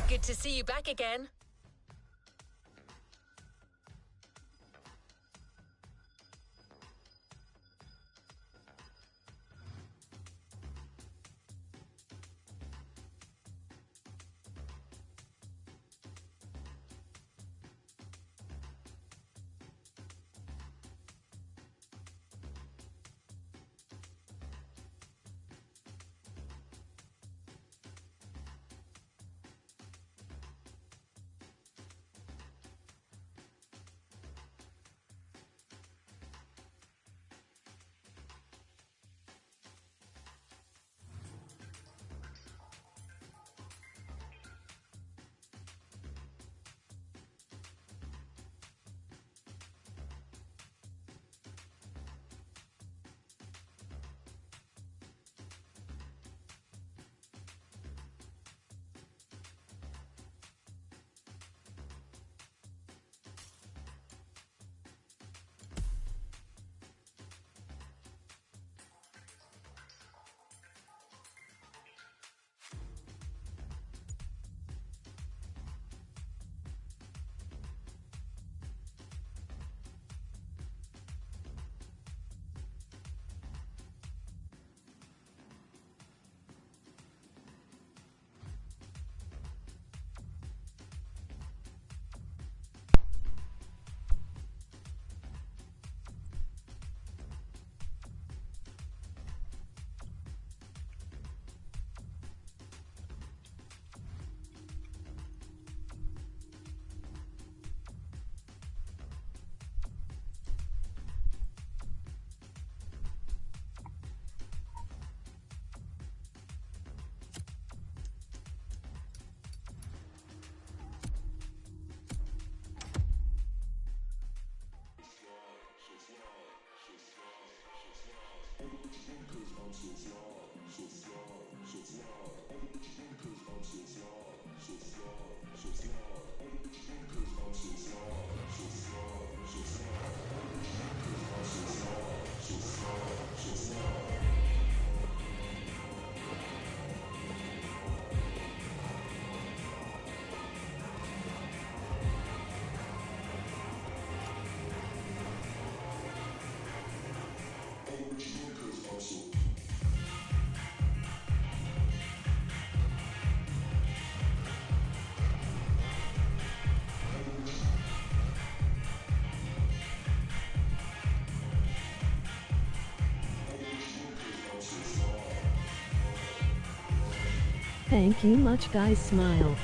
Good to see you back again. Thank you much guys, smile.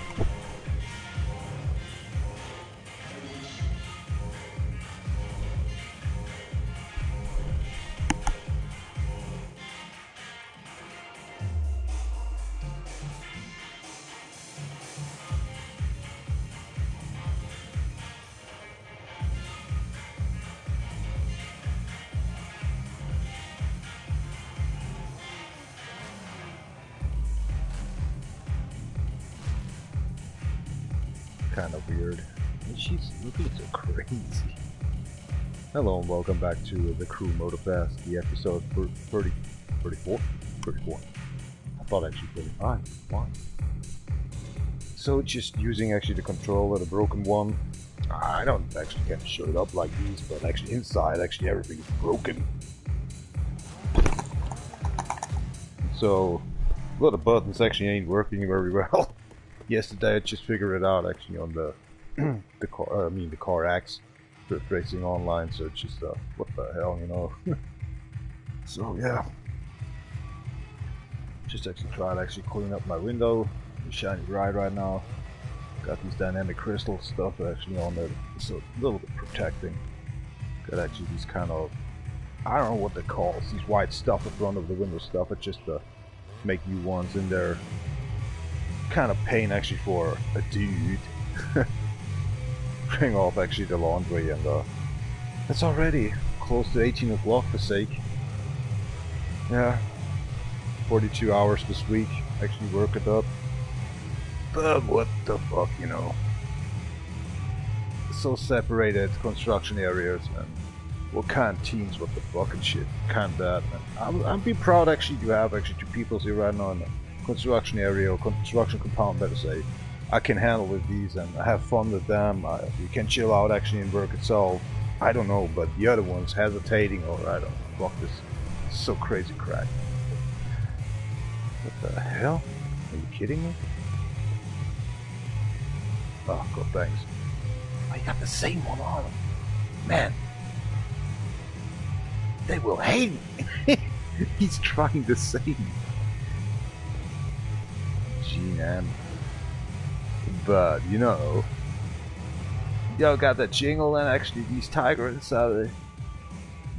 Kind of weird. She's looking so crazy. Hello and welcome back to the Crew Motorfest, the episode 34? 34. I thought actually 35. Why? So just using actually the controller, the broken one. I don't actually get to show it up like these, but actually inside actually everything is broken. So a lot of buttons actually ain't working very well. Yesterday I just figured it out actually on the the car, I mean the CarX Drift Racing Online, so it's just what the hell, you know. So yeah, just actually try to actually clean up my window. The shiny bright right now. Got these dynamic crystal stuff actually on there, so a little bit protecting. Got actually these kind of, I don't know what they call it, these white stuff in front of the window stuff. It's just to make new ones in there. Kind of pain actually for a dude. Bring off actually the laundry, and it's already close to 18 o'clock for sake. Yeah, 42 hours this week actually work it up. But what the fuck, you know. So separated construction areas and what kind of teams, what the fucking shit, kind of that. And I'd be proud actually to have actually two people here right now in the construction area or construction compound, better say. I can handle with these and I have fun with them. You can chill out actually and work itself. I don't know, but the other one's hesitating or I don't know. Fuck this. It's so crazy crack. What the hell? Are you kidding me? Oh god, thanks. I got the same one on. Man. They will hate me. He's trying the same. Gee, man. But, you know, y'all got that jingle and actually these tiger inside.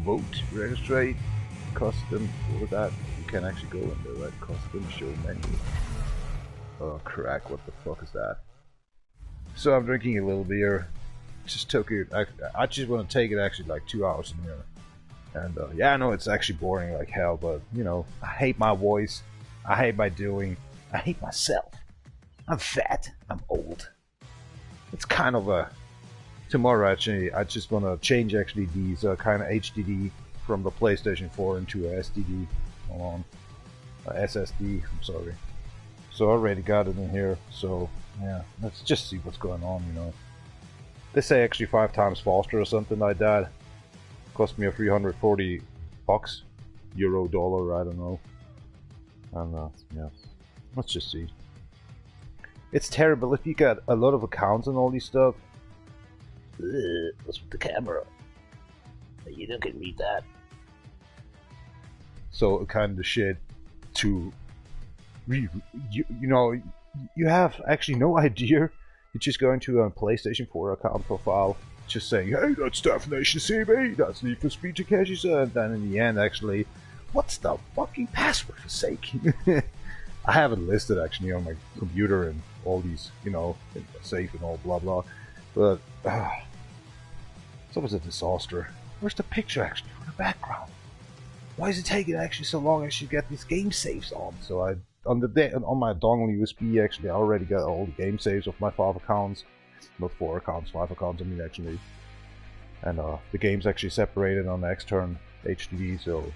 Vote, registrate, custom, all of that. You can actually go in there, right? Custom show menu. Oh crack, what the fuck is that? So I'm drinking a little beer. Just took it, I just want to take it actually like 2 hours in here. And yeah, I know it's actually boring like hell, but you know, I hate my voice, I hate my doing, I hate myself. I'm fat, I'm old. It's kind of a... Tomorrow actually, I just want to change actually these kind of HDD from the PlayStation 4 into a SDD. Hold on. SSD, I'm sorry. So I already got it in here, so yeah, let's just see what's going on, you know. They say actually 5 times faster or something like that. Cost me a 340 bucks, euro, dollar, I don't know. And yeah, let's just see. It's terrible if you got a lot of accounts and all these stuff. Ugh, what's with the camera? You don't can read that. So kind of shit to, you know, you have actually no idea. You just go into a PlayStation 4 account profile, just saying, hey, that's Definition CB, that's Need for Speed Takeshi, and then in the end, actually, what's the fucking password for sake? I have it listed actually on my computer and all these, you know, safe and all blah blah, but it's always a disaster. Where's the picture actually for the background? Why is it taking actually so long actually to get these game saves on? So I on the day on my dongle USB actually I already got all the game saves of my 5 accounts, not 4 accounts, 5 accounts I mean actually, and the game's actually separated on the external HDD, so.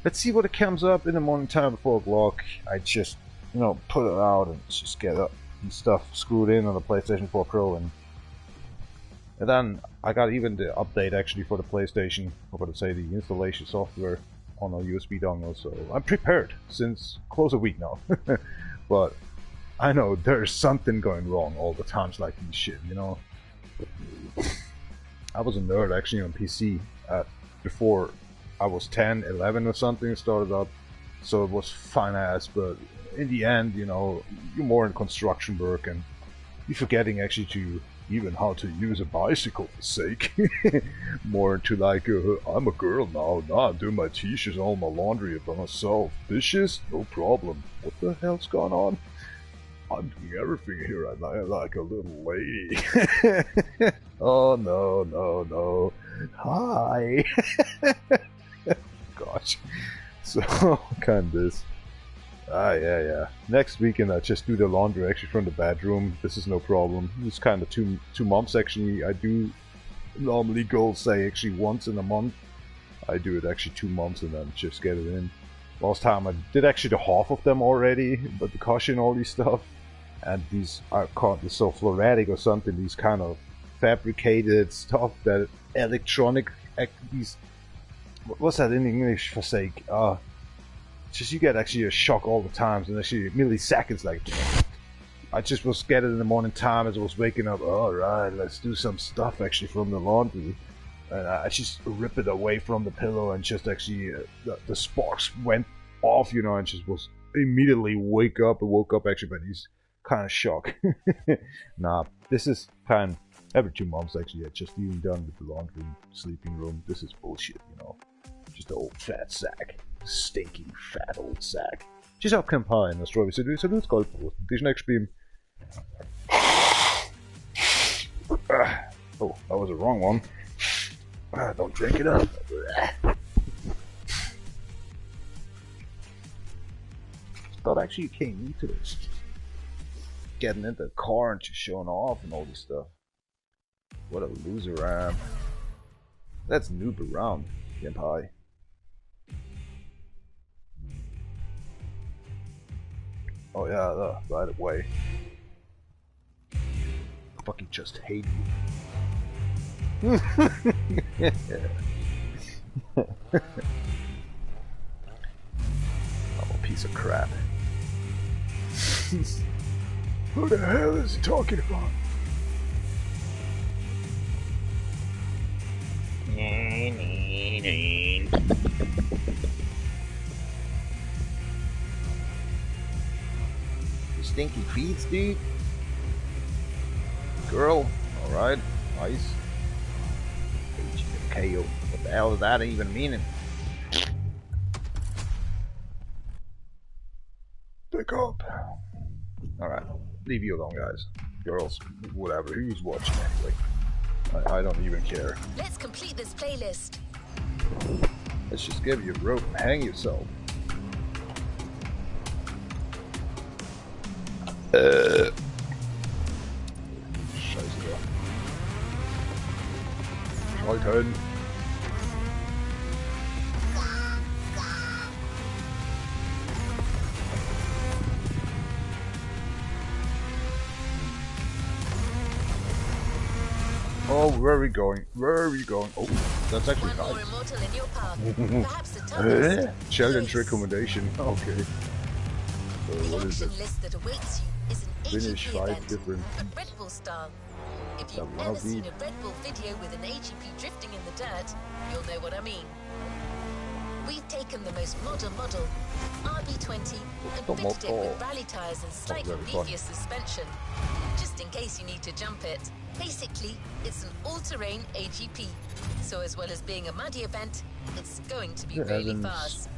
Let's see what it comes up in the morning time at 4 o'clock. I just, you know, put it out and just get up and stuff screwed in on the PlayStation 4 Pro, and then I got even the update actually for the PlayStation, or what to say, the installation software on a USB dongle, so I'm prepared since close a week now. But I know there's something going wrong all the times like this shit, you know. I was a nerd actually on PC before I was 10, 11 or something, started up, so it was fine ass, but in the end, you know, you're more in construction work and you're forgetting actually to even how to use a bicycle for sake. More into like, I'm a girl now, now I'm doing my t-shirts and all my laundry by myself. Dishes? No problem. What the hell's going on? I'm doing everything here, I'm like a little lady. Oh no, no, no. Hi. Gosh. So, kind of this. Ah, yeah, yeah. Next weekend I just do the laundry actually from the bedroom. This is no problem. It's kind of two months actually. I do normally go say actually once in a month. I do it actually 2 months and then just get it in. Last time I did actually the half of them already, but the cushion, all these stuff, and these are called so floratic or something. These kind of fabricated stuff that electronic these. What's that in English for sake? Just you get actually a shock all the times, and actually milliseconds. Like I just was scared in the morning time as I was waking up. All right, let's do some stuff actually from the laundry, and I just rip it away from the pillow and just actually the sparks went off, you know, and just was immediately wake up and woke up actually by these kind of shock. Nah, this is kind of every 2 months actually. I just even done with the laundry, sleeping room. This is bullshit, you know. Just an old fat sack. Stinky fat old sack. Just auch kein Paar in der Strawberry Seduce Goldbrot. Oh, that was the wrong one. Don't drink it up. Thought actually you came into this. Getting into the car and just showing off and all this stuff. What a loser I am. Let's noob around, Genpai. Oh yeah, by the way. I fucking just hate you. I'm a piece of crap. Who the hell is he talking about? You stinky feet, dude. Girl, alright, nice. HMKO. What the hell does that even mean? Pick up. Alright, leave you alone, guys. Girls, whatever, who's watching anyway? I don't even care. Let's complete this playlist. Let's just give you a rope and hang yourself. Scheiße. Schalten. Oh, where are we going? Where are we going? Oh, that's actually nice. Challenge recommendation. Okay. So what is this? Finish 5 different. Red Bull style. If you've ever seen a Red Bull video with an AGP drifting in the dirt, you'll know what I mean. We've taken the most modern model, RB20, and fitted it with rally tires and slightly beefier suspension, just in case you need to jump it. Basically, it's an all-terrain AGP, so as well as being a muddy event, it's going to be really fast.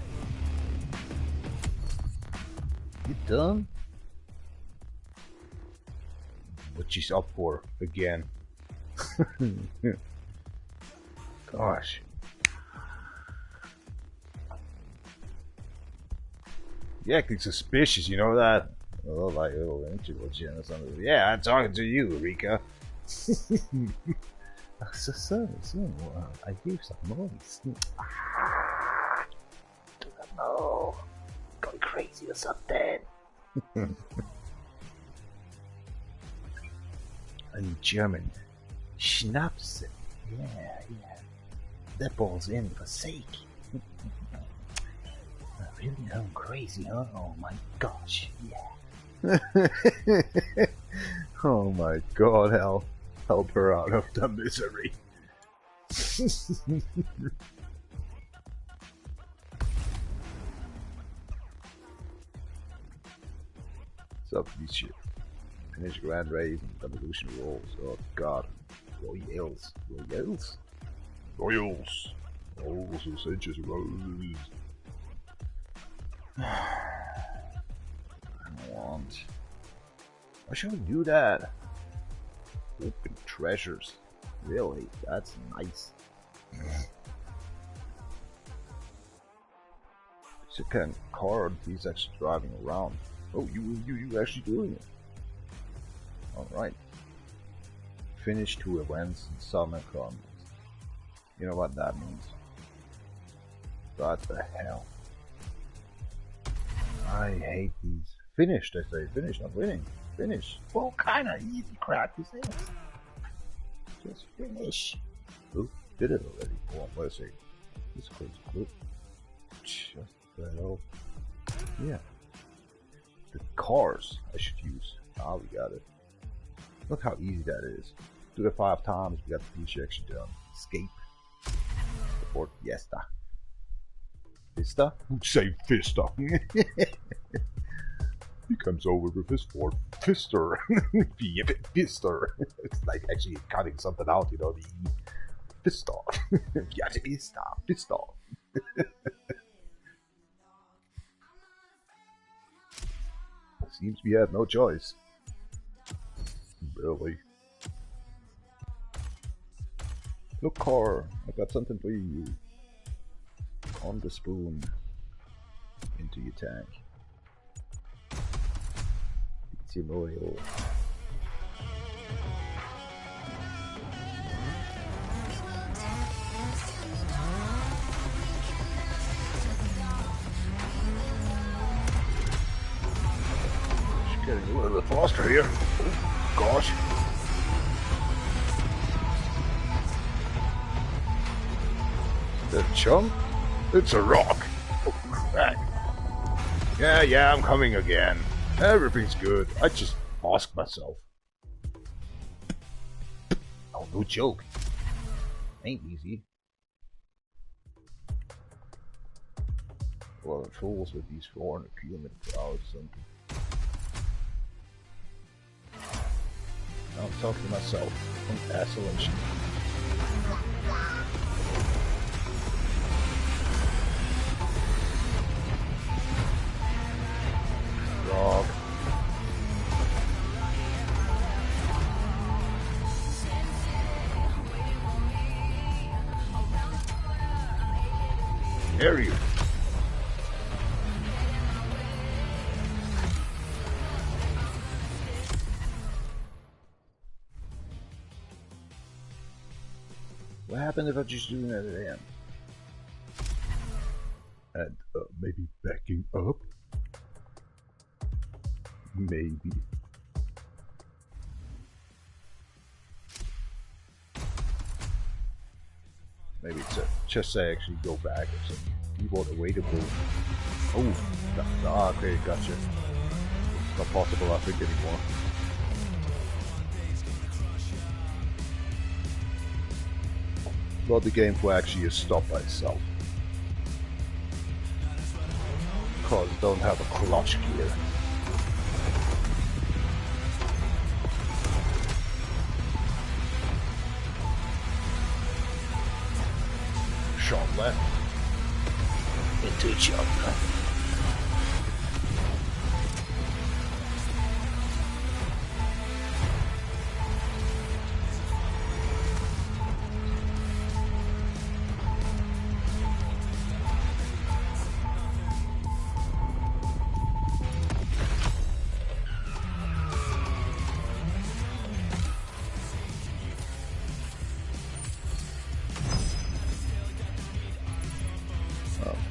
You done? What she's up for again? Gosh. You're acting suspicious, you know that? Oh, like a little something. Yeah, I'm talking to you, Rika. So, I hear some noise. Don't know. Going crazy or something. In German, Schnapps. Yeah, yeah. That ball's in for sake. Really going crazy, huh? Oh my gosh, yeah. Oh my god, help. Help her out of the misery. What's up, you shit? Finish Grand Race and Revolution Rolls. Oh god. Royals. Royals? Royals. Oh, sausage rolls. I don't want. Why should we do that? Open treasures. Really? That's nice. It's a kind of card he's actually driving around. Oh, you actually doing it. Alright. Finish 2 events in summer contest. You know what that means. What the hell? I hate these. Finished, I say. Finish, not winning. Finish. What kind of easy crap is this? Just finish. Oh, did it already. Hold on, wait a second. This goes good. Just the hell. Yeah. The cars I should use. Ah, we got it. Look how easy that is. Do it 5 times, we got the feature actually done. Escape. The Ford Fiesta. Vista? Say Vista. He comes over with his Ford Fister. Fister. It's like actually cutting something out, you know, the E. Vista. Yeah, Vista. Vista. Seems we have no choice. Really. Look, car, I got something for you. On the spoon. Into your tank. Some oil. Getting a little bit faster here. Oh, gosh. The chunk? It's a rock. Oh, crap. Yeah, I'm coming again. Everything's good. I just masked myself. Oh, no joke. Ain't easy. A lot of fools with these 400 km per hour or something. Now I'm talking to myself on isolation. Rock. Dare you? What happened if I just do that again? And maybe backing up? Maybe. Maybe it's a, just say actually go back or something. Keyboard awaitable. Oh, okay, gotcha. It's not possible, I think, anymore. Not the game for actually stop by itself. Cause don't have a clutch gear. Shot left into each other.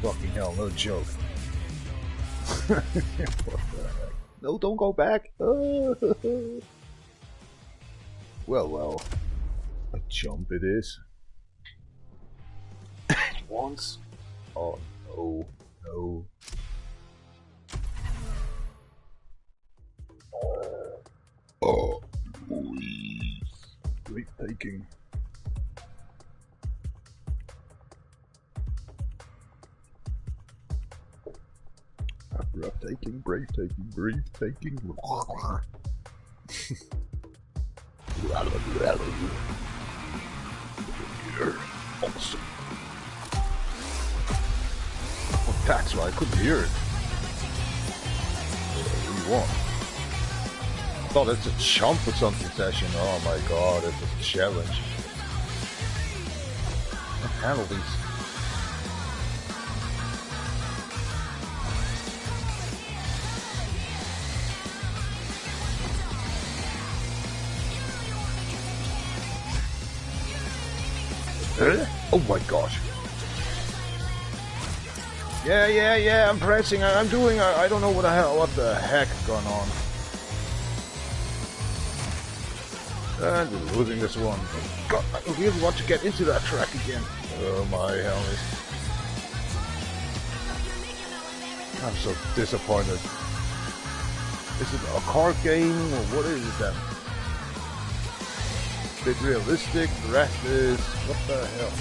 Fucking hell, no joke. What the heck? No, don't go back. Well, well. A jump it is. Once. Oh, no. No. Oh, Louise. Great taking. Breathtaking, breathtaking, breathtaking. Awesome. Oh, that's why I couldn't hear it. What do you want? I thought it's a jump or something session. Oh my god, it's a challenge. I can't handle these. Oh my gosh. Yeah, I'm pressing, I'm doing, I don't know what the hell, what the heck is going on. And we're losing this one. God, I really want to get into that track again. Oh my hell. I'm so disappointed. Is it a card game or what is it then? Bit realistic, the rest is... what the hell?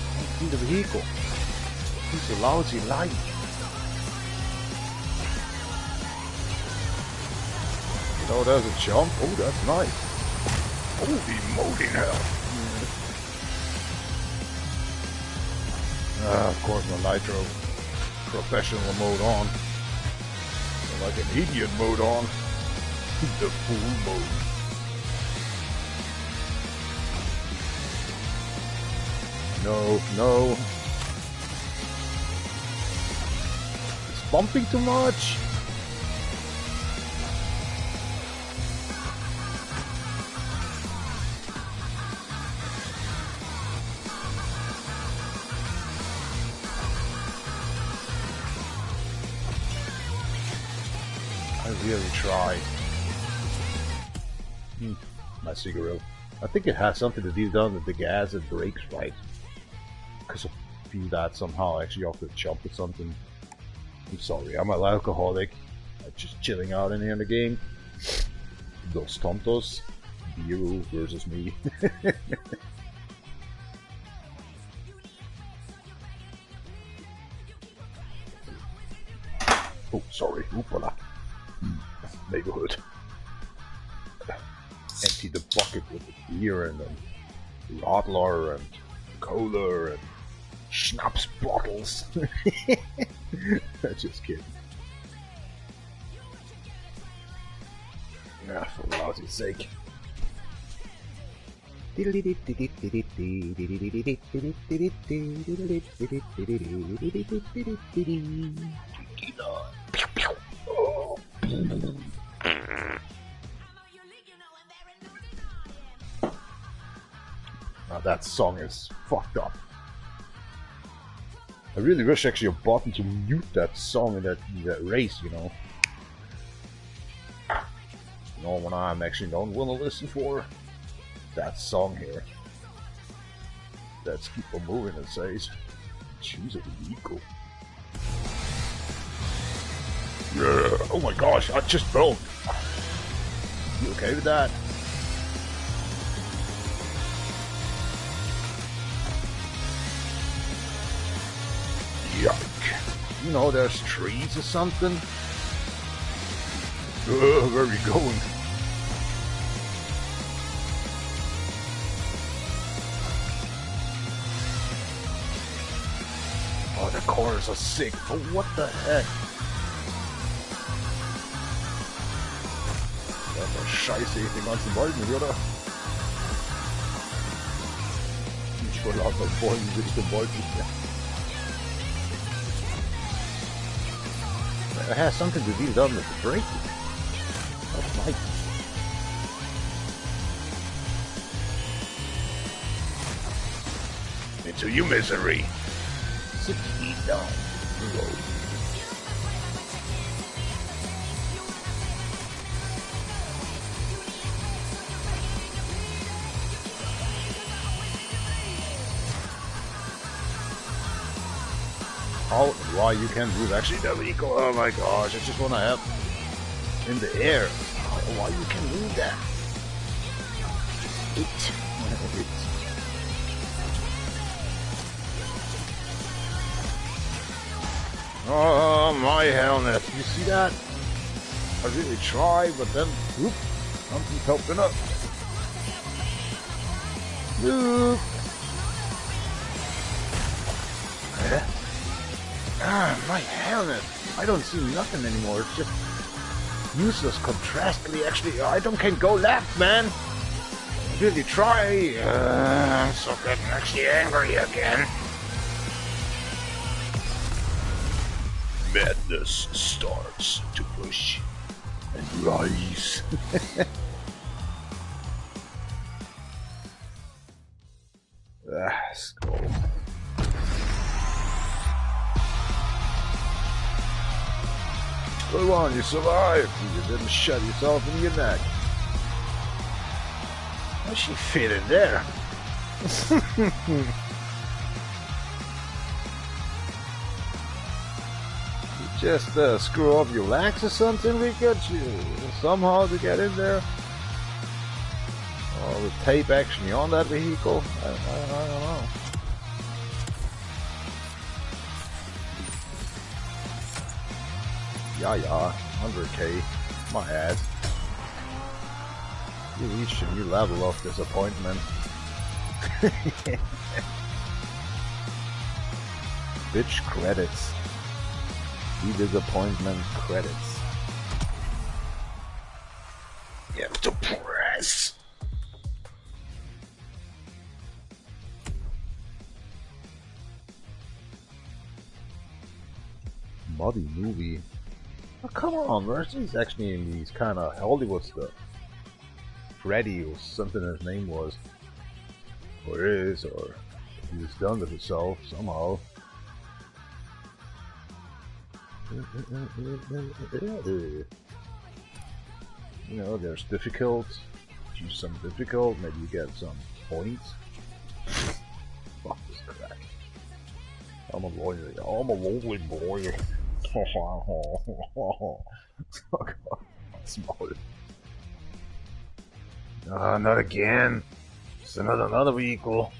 I don't see the vehicle. It's a lousy light. Oh, there's a jump. Oh, that's nice. Holy moly hell. Of course, my nitro professional mode on. Like an idiot mode on. The fool mode. No, no. It's bumping too much. Really try. My cigarette. I think it has something to do done with the gas and brakes, right? Because I feel that somehow actually off the jump or something. I'm sorry, I'm an alcoholic. I'm just chilling out in here in the game. Dos Tontos. Biru versus me. Oh, sorry. Oopala. Neighborhood. Empty the bucket with the beer and then Radler and cola and schnapps bottles. Just kidding. Ah, for lousy's sake. Now that song is fucked up. I really wish actually a button to mute that song in that race, you know. You know what I'm actually don't want to listen for? That song here. Let's keep on moving, it says. Choose a vehicle. Yeah. Oh my gosh, I just broke. You okay with that? Yuck. You know, there's trees or something. Where are we going? Oh, the cars are sick. Oh, what the heck? Das war scheiße, ich den ganzen Wald nicht, oder? Ich vor lauter Bäumen sehe ich den Wald nicht mehr. It has something to do done with the braking. That's nice. Into you misery. 6 feet down the road. How and why you can move actually the vehicle. Oh my gosh, I just wanna have in the air. How and why you can move that? It. Oh my helmet. You see that? I really try, but then whoop, something's helping up. Whoop. Yeah. Ah, my helmet! I don't see nothing anymore. It's just useless contrastly. Actually, I don't can go left, man. I really try. I'm so getting actually angry again. Madness starts to push and rise. Let's go. Go on, you survived! You didn't shut yourself in your neck. How's she fit in there? You just screw off your legs or something, Rika? Somehow to get in there? Or the tape actually on that vehicle? I don't know. Yeah, yeah, 100k, my ass. You reached a new level of disappointment. Bitch credits. The disappointment credits. You have to press. Muddy movie. Oh, come on, Mercy's actually in these kind of Hollywood stuff. Freddy or something his name was. Or is, or he was done with himself somehow. You know, there's difficult. Choose some difficult, maybe you get some points. Fuck this crap. I'm a lonely boy. Oh God, small. Not again. It's another vehicle.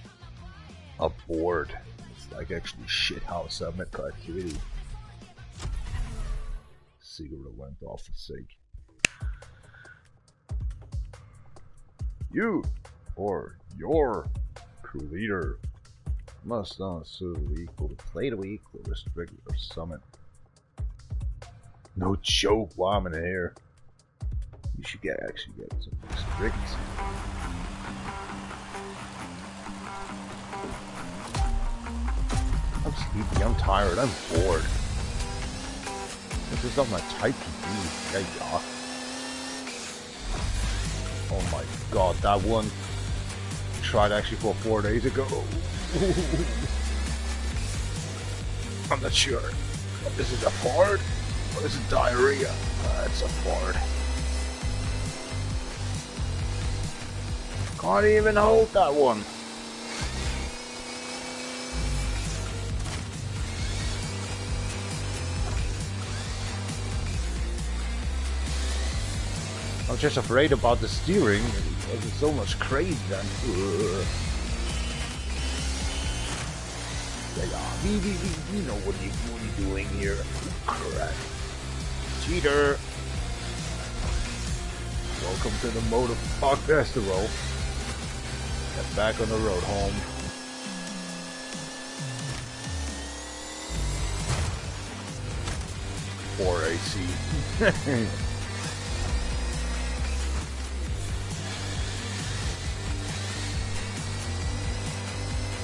Aboard. It's like actually shithouse summit activity. Cigarette went off for sake. You or your crew leader must not sue the vehicle to play the vehicle, restrict your summit. No joke while I'm in here. You should actually get some restricts. I'm sleepy, I'm tired, I'm bored. This is not my type to be. Yeah, yeah. Oh my god, that one tried actually for 4 days ago. I'm not sure. Is it a fart? Or is it diarrhea? It's a fart. Can't even hold that one. I'm just afraid about the steering. There's so much crazy then. Yeah, yeah. We know what you're doing here. Crap. Cheater. Welcome to the Motor Fuck Festival. Get back on the road home. Poor AC.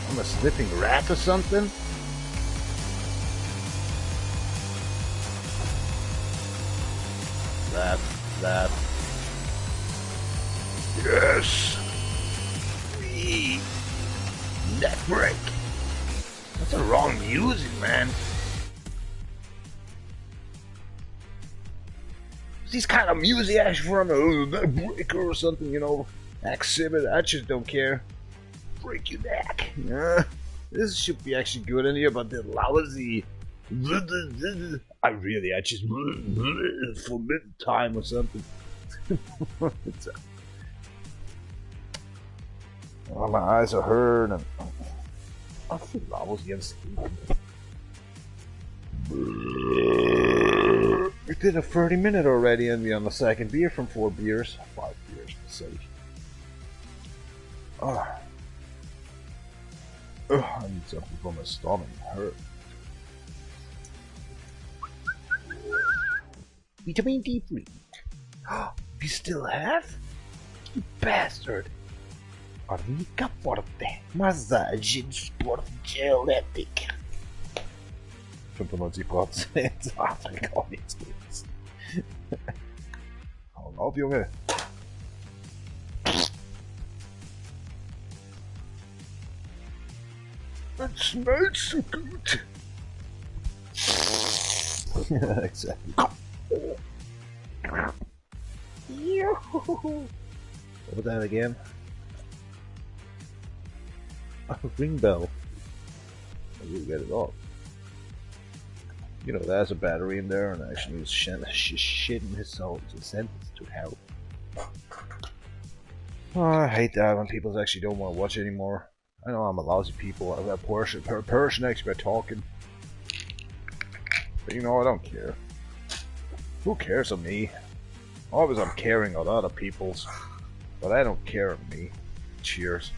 I'm a sniffing rat or something? Left, left. Yes! Wee. Neck break! That's the wrong music, man. This kind of music actually from a neck breaker or something, you know? Exhibit, I just don't care. Break your neck. Yeah. This should be actually good in here, but the lousy. I just for mid time or something. Oh, my eyes are hurt and I feel lousy and sleepy. We did a 30-minute already, and we're on the second beer from 4 beers, 5 beers for sake. Oh. Ugh, I need something for my stomach. It hurt. Vitamin D3. We still have? You bastard. Arnica Forte. Massage Sport Genetic. 95%. Afrika nichts gewesen. Hau auf, Junge. It smells so good. Yeah, exactly. What was that again? A ring bell. I will get it off. You know, there's a battery in there, and actually was shitting himself to sentence to hell. Oh, I hate that when people actually don't want to watch anymore. I know I'm a lousy people. I'm a person expert talking. But you know, I don't care. Who cares of me? Always I'm caring of other people's. But I don't care of me. Cheers.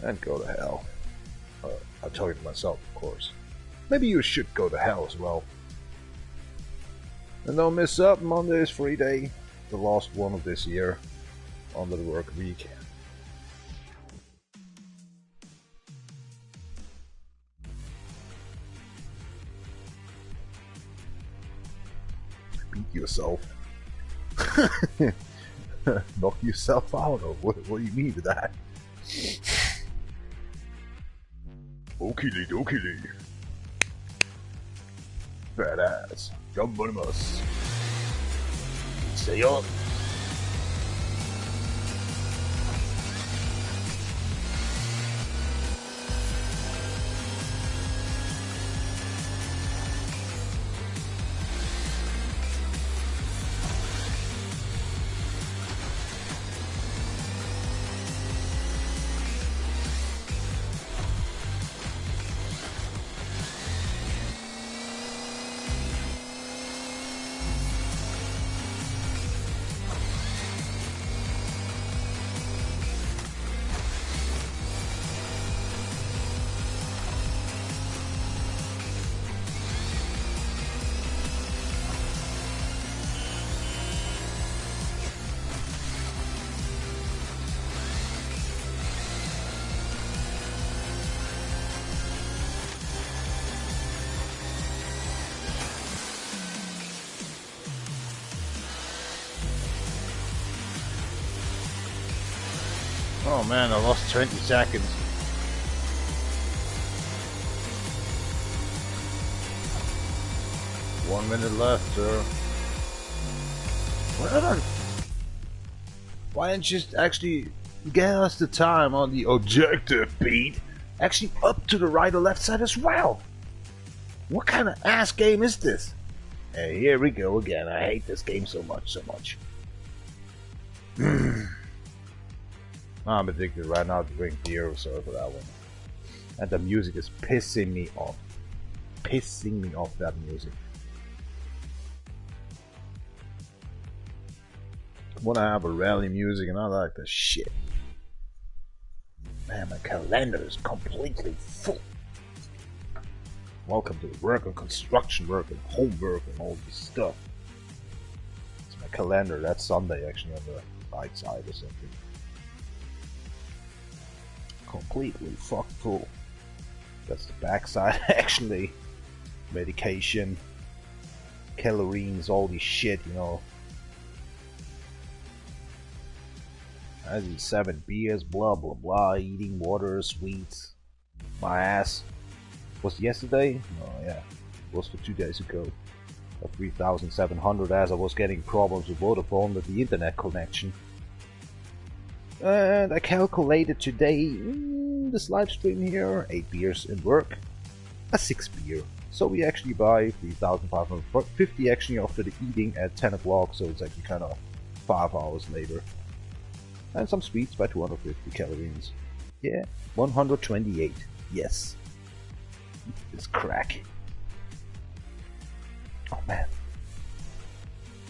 And go to hell. I'm talking to myself, of course. Maybe you should go to hell as well. And don't miss up, Monday is free day. The last one of this year. Under the work week. Beat yourself. Knock yourself out, or what do you mean with that? Okey dokey. Badass. Gambonimus. Say up. Oh man, I lost 20 seconds. 1 minute left, sir. What? Why didn't you just actually get us the time on the objective beat? Actually up to the right or left side as well. What kind of ass game is this? Hey, here we go again. I hate this game so much, so much. I'm addicted right now to drink beer, sorry for that one. And the music is pissing me off. Pissing me off, that music. Wanna have a rally music and I like the shit. Man, my calendar is completely full. Welcome to work and construction work and homework and all this stuff. It's my calendar. That's Sunday actually on the right side or something. Completely fucked full. That's the backside actually. Medication, calories, all this shit, you know. I eat 7 beers, blah blah blah, eating water, sweets. My ass. Was yesterday? Oh yeah, it was for 2 days ago. At 3,700 as I was getting problems with Vodafone with the internet connection. And I calculated today, this live stream here, 8 beers in work, a 6 beer. So we actually buy 3,550 actually after the eating at 10 o'clock, so it's actually kind of 5 hours later. And some sweets by 250 calories. Yeah, 128. Yes. It's crack. Oh man.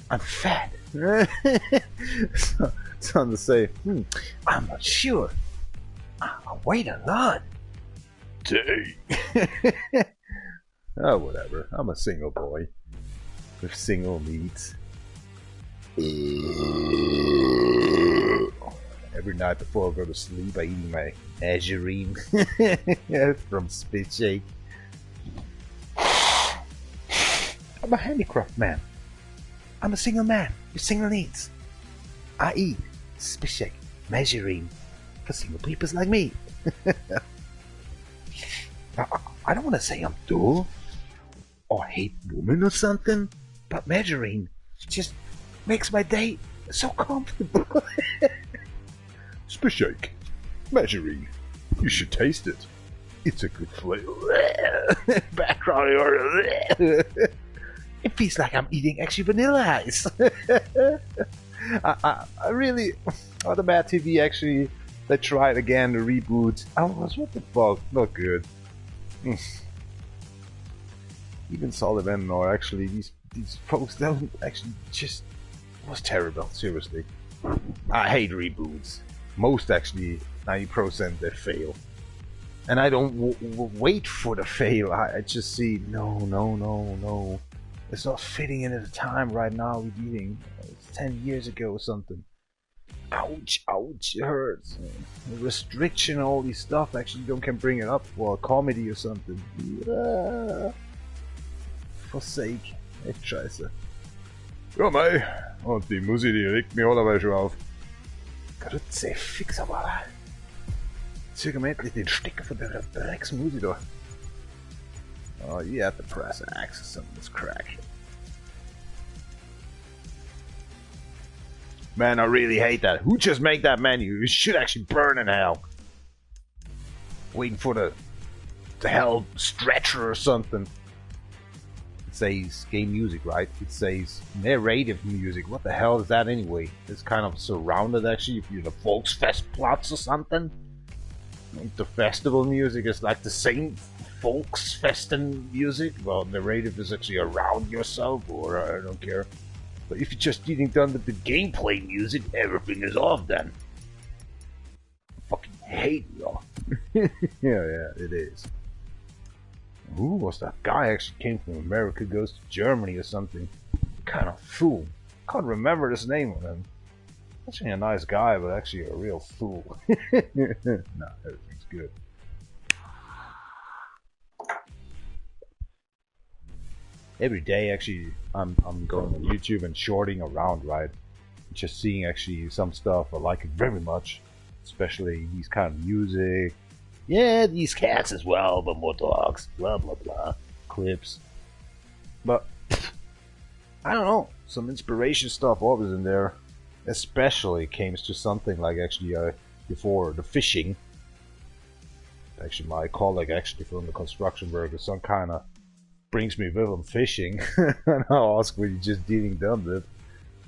I'm fat. It's on to say, I'm not sure. I weighed a lot. Dang. Oh, whatever. I'm a single boy with single needs. Every night before I go to sleep, I eat my Azurine from Spit Shake. I'm a handicraft man. I'm a single man with single needs. I eat Spit Shake Mazarine for single people like me. I don't want to say I'm dull or hate women or something, but Mazarine just makes my day so comfortable. Spit Shake Mazarine. You should taste it. It's a good flavor. Background. It feels like I'm eating actually vanilla ice. I really, on the Mad TV actually, they tried again the reboot. I was, what the fuck? Not good. Even Sullivan or actually these folks don't actually just, it was terrible, seriously. I hate reboots. Most actually, 90% they fail. And I don't wait for the fail. I just see, no, no, no, no. It's not fitting in at the time right now we're eating. It's 10 years ago or something. Ouch, ouch, it hurts. The restriction, all this stuff, actually you don't can bring it up for a comedy or something. Yeah. For sake, echt scheiße. Ja mei, und die Musik, die regt mich allerweil schon auf. Grütze, fix aber. Züge mir endlich den Stecker von der Drecksmusik da. Oh, you have to press X or something, it's crack. Man, I really hate that. Who just made that menu? You should actually burn in hell. Waiting for the hell stretcher or something. It says game music, right? It says narrative music. What the hell is that anyway? It's kind of surrounded actually if you're in a Volksfestplatz or something. The festival music is like the same Volksfesten music. Well, narrative is actually around yourself, or I don't care. But if you're just getting done with the gameplay music, everything is off then. I fucking hate y'all. Yeah, yeah, it is. Who was that guy actually came from America, goes to Germany or something? Kind of fool. Can't remember his name of him. Actually a nice guy, but actually a real fool. Nah, everything's good. Every day, actually, I'm going on YouTube and shorting around, right? Just seeing actually some stuff. I like it very much. Especially these kind of music. Yeah, these cats as well, but more dogs. Blah, blah, blah. Clips. But, I don't know. Some inspiration stuff always in there. Especially came to something like actually before the fishing. Actually, my colleague actually from the construction worker, some kind of brings me with him fishing. And I ask what you just dealing done with.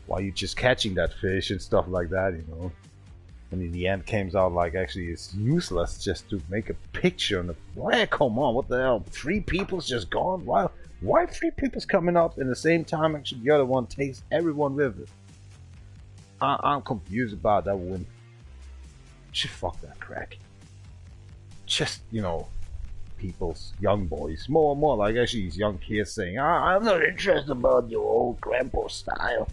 Why you just catching that fish and stuff like that, you know. And in the end comes out like actually it's useless just to make a picture on the... Why, come on, what the hell? 3 people's just gone? Why 3 people's coming up in the same time? Actually the other one takes everyone with it. I'm confused about that one. Just fuck that crack. Just, you know, people's young boys. More and more like actually these young kids saying, I'm not interested about your old grandpa style.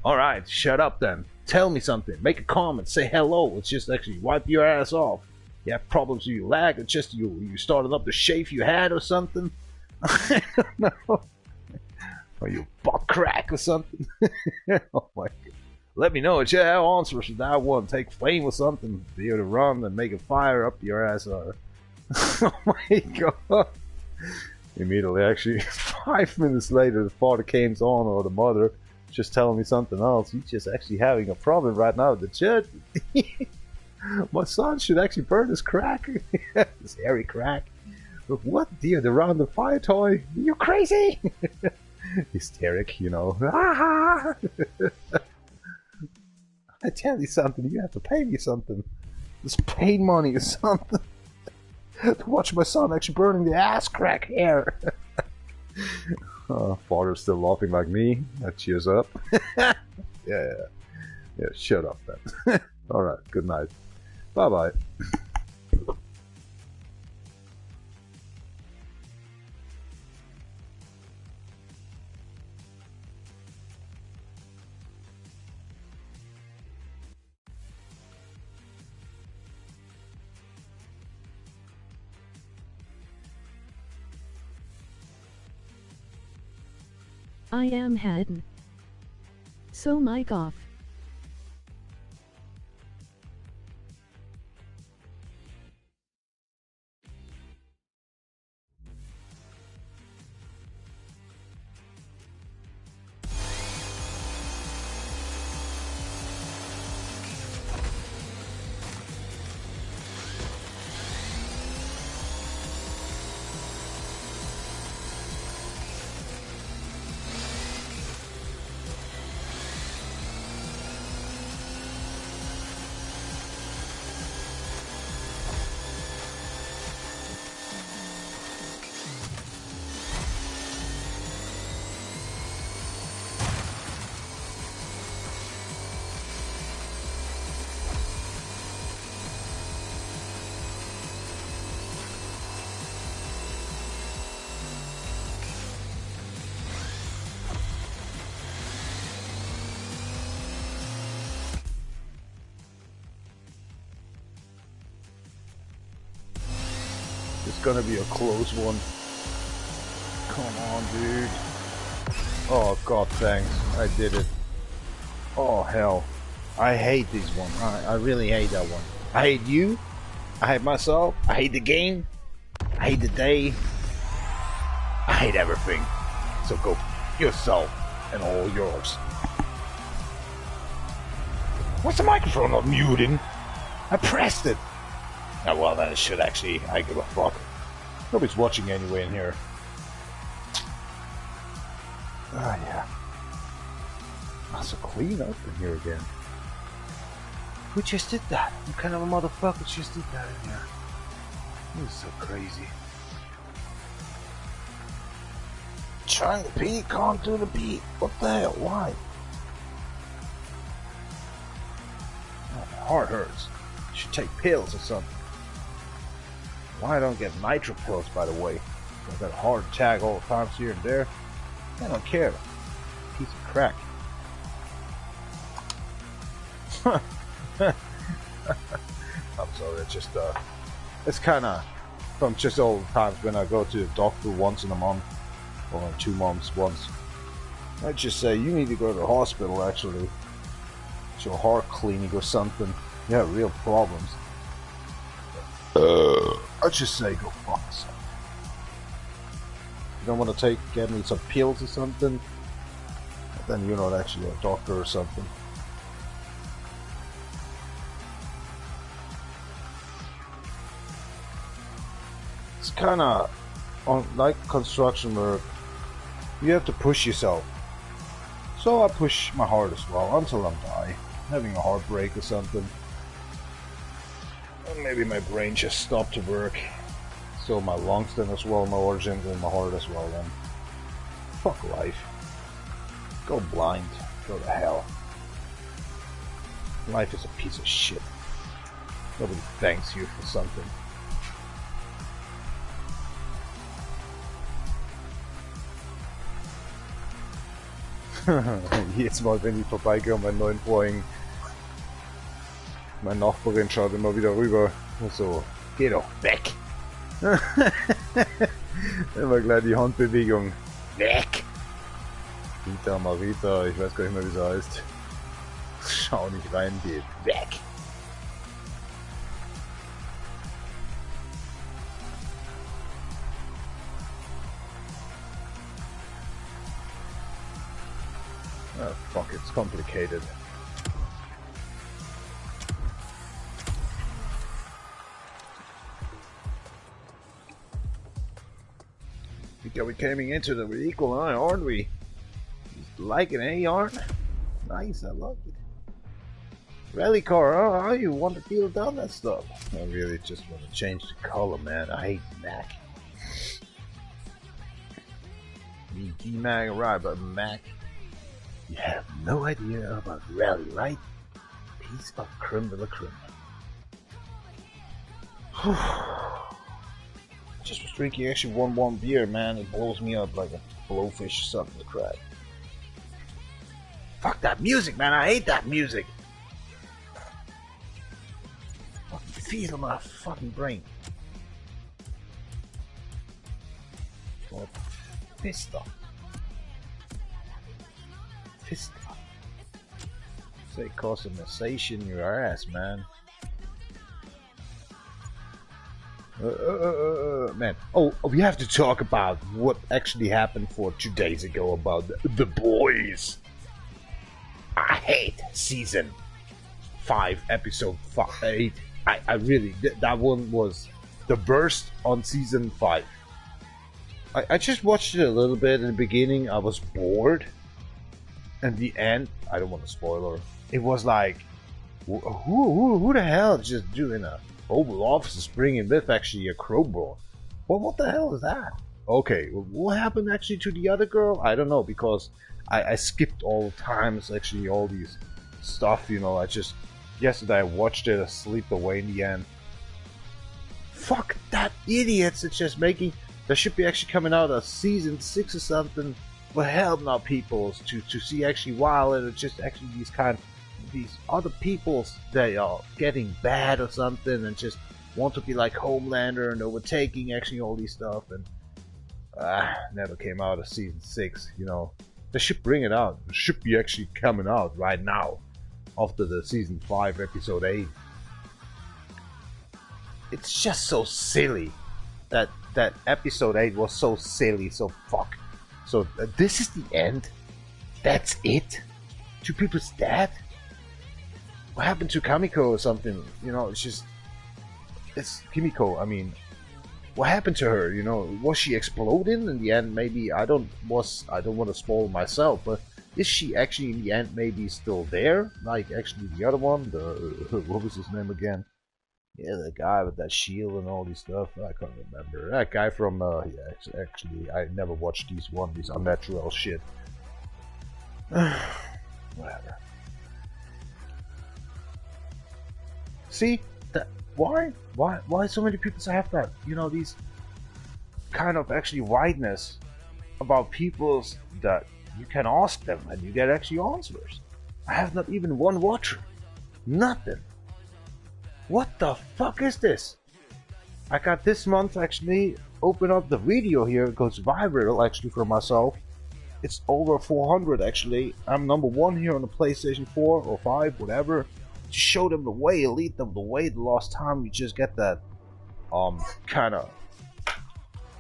Alright, shut up then. Tell me something. Make a comment. Say hello. It's just actually wipe your ass off. You have problems with your leg. It's just you started up to shave your head or something. I don't know. Or you butt crack or something. Oh my God. Let me know. If you have answers to that one. Take flame or something. Be able to run and make a fire up your ass. Or... Oh my God. Immediately, actually, 5 minutes later, the father came on, or the mother, just telling me something else. He's just actually having a problem right now at the church. My son should actually burn his crack. His hairy crack. But what, dear? The round the fire toy? You crazy? Hysteric, you know. I tell you something, you have to pay me something. This pain money or something. To watch my son actually burning the ass crack hair. Oh, father's still laughing like me. That cheers up. Yeah, shut up then. Alright, good night. Bye bye. I am Haddon. So mic off. It's gonna be a close one. Come on, dude. Oh God, thanks. I did it. Oh hell. I hate this one. I really hate that one. I hate you. I hate myself. I hate the game. I hate the day. I hate everything. So go yourself and all yours. What's the microphone not muting? I pressed it. Oh, well, then it should actually. I give a fuck. Nobody's watching anyway in here. Ah, yeah. That's so clean up in here again. Who just did that? What kind of a motherfucker just did that in here? This is so crazy. Trying to pee, can't do the pee. What the hell? Why? Oh, my heart hurts. Should take pills or something. Why I don't get nitro pills, by the way? I've got a heart attack all the times here and there. I don't care. Piece of crack. I'm sorry, it's just it's kind of from just all the times when I go to the doctor once in a month or 2 months once. I just say you need to go to the hospital actually, to a heart clinic or something. You have real problems. I just say go fuck yourself. You don't want to get me some pills or something, then you're not actually a doctor or something. It's kind of like construction work. You have to push yourself. So I push my heart as well until I'm die, having a heartbreak or something. Or maybe my brain just stopped to work. So my lungs then as well, my organs and my heart as well then. Fuck life. Go blind. Go to hell. Life is a piece of shit. Nobody thanks you for something. Jedes Mal, wenn ich vorbeigehe an meinen neuen Vorhängen, meine Nachbarin schaut immer wieder rüber. So, geh doch weg. Immer gleich die Handbewegung. Weg! Rita, Marita, ich weiß gar nicht mehr, wie sie heißt. Schau nicht rein, geh weg! Oh, fuck, it's complicated. We coming into the vehicle, huh, aren't we? Just like it, eh, Arn? Nice, I love it. Rally car, huh? How you want to feel down that stuff? I really just want to change the color, man. I hate Mac. G-Mac, right, but Mac. You have no idea about rally, right? Piece of creme de la creme. Just was drinking actually one beer, man. It blows me up like a blowfish or something to crack. Fuck that music, man. I hate that music. Fucking feel my fucking brain. Got pissed off. Pissed off. Say customization your ass, man. Man. Oh, we have to talk about what actually happened for 2 days ago about The Boys. I hate season 5, episode 8. I really, that one was the worst on season 5. I just watched it a little bit in the beginning. I was bored. And the end, I don't want to spoil her. It was like, who the hell is just doing a Oval Office is bringing with actually a crowbar? Well, what the hell is that? Okay, what happened actually to the other girl? I don't know, because I skipped all times actually all these stuff, you know. I just, yesterday I watched it, I slept away in the end. Fuck that idiots, it's just making, there should be actually coming out a season 6 or something for help now people to see actually while it's just actually these kind these other peoples they are getting bad or something and just want to be like Homelander and overtaking actually all these stuff, and never came out of season 6, you know. They should bring it out. It should be actually coming out right now after the season 5 episode 8. It's just so silly that episode 8 was so silly, so fuck. So this is the end? That's it? 2 people's dead? What happened to Kamiko or something? You know, it's just... It's Kimiko, I mean... What happened to her, you know? Was she exploding in the end? Maybe, I don't want to spoil myself, but is she actually in the end maybe still there? Like, actually the other one, the... What was his name again? Yeah, the guy with that shield and all these stuff. I can't remember. That guy from, yeah, actually, I never watched these one, these unnatural shit. Whatever. See? That, why? Why so many people have that? You know, these kind of actually wideness about peoples that you can ask them and you get actually answers. I have not even one watcher. Nothing. What the fuck is this? I got this month actually open up the video here. It goes viral actually for myself. It's over 400 actually. I'm number 1 here on the PlayStation 4 or 5, whatever. To show them the way, lead them the way. The last time you just get that kind of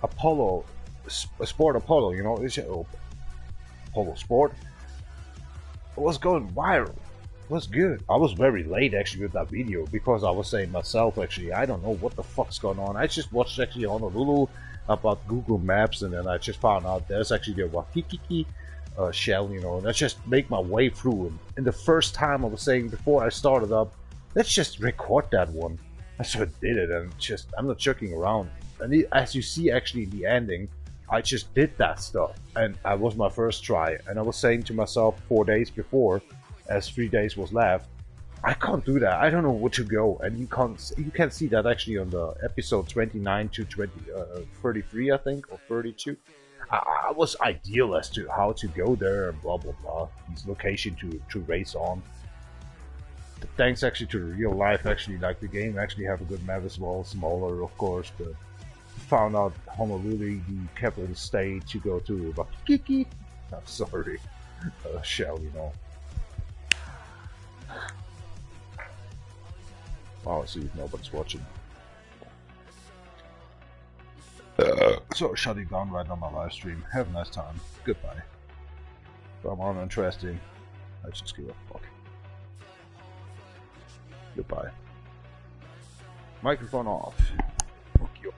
Apollo Sport Apollo, you know, it's Apollo Sport. It was going viral. It was good. I was very late actually with that video because I was saying myself actually, I don't know what the fuck's going on. I just watched actually Honolulu about Google Maps, and then I just found out there's actually the Waikiki shell, you know, and I just make my way through. And the first time I was saying before I started up, let's just record that one. I sort of did it, and just, I'm not joking around. And as you see actually in the ending, I just did that stuff, and I was my first try. And I was saying to myself 4 days before, as 3 days was left, I can't do that. I don't know where to go. And you can't, you can see that actually on the episode 29 to 33, I think, or 32. I was ideal as to how to go there and blah blah blah. This location to race on. Thanks actually to the real life, actually, like the game actually have a good map as well, smaller of course, but found out Honolulu, the capital state, to go to Waikiki. I'm sorry, shell, you know. Wow, I see if nobody's watching. So shutting down right on my live stream. Have a nice time. Goodbye. If I'm uninteresting, I just give a fuck. Goodbye. Microphone off. Fuck you.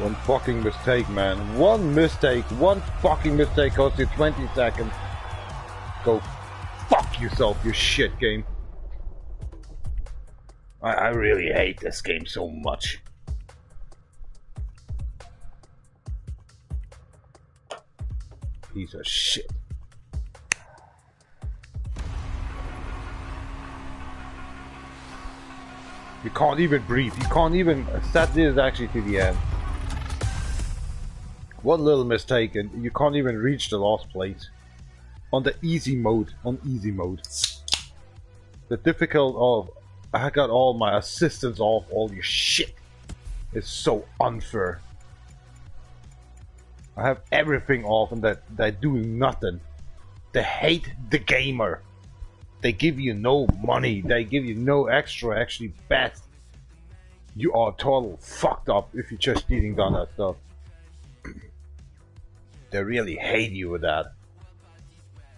One fucking mistake, man. One mistake. One fucking mistake costs you 20 seconds. Go fuck yourself, you shit game. I really hate this game so much. Piece of shit. You can't even breathe. You can't even set this actually to the end. One little mistake and you can't even reach the last place. On the easy mode. On easy mode. The difficult of I got all my assistants off, all your shit. It's so unfair. I have everything off and that they do nothing. They hate the gamer. They give you no money. They give you no extra actually best. You are total fucked up if you're just eating down that stuff. They really hate you with that.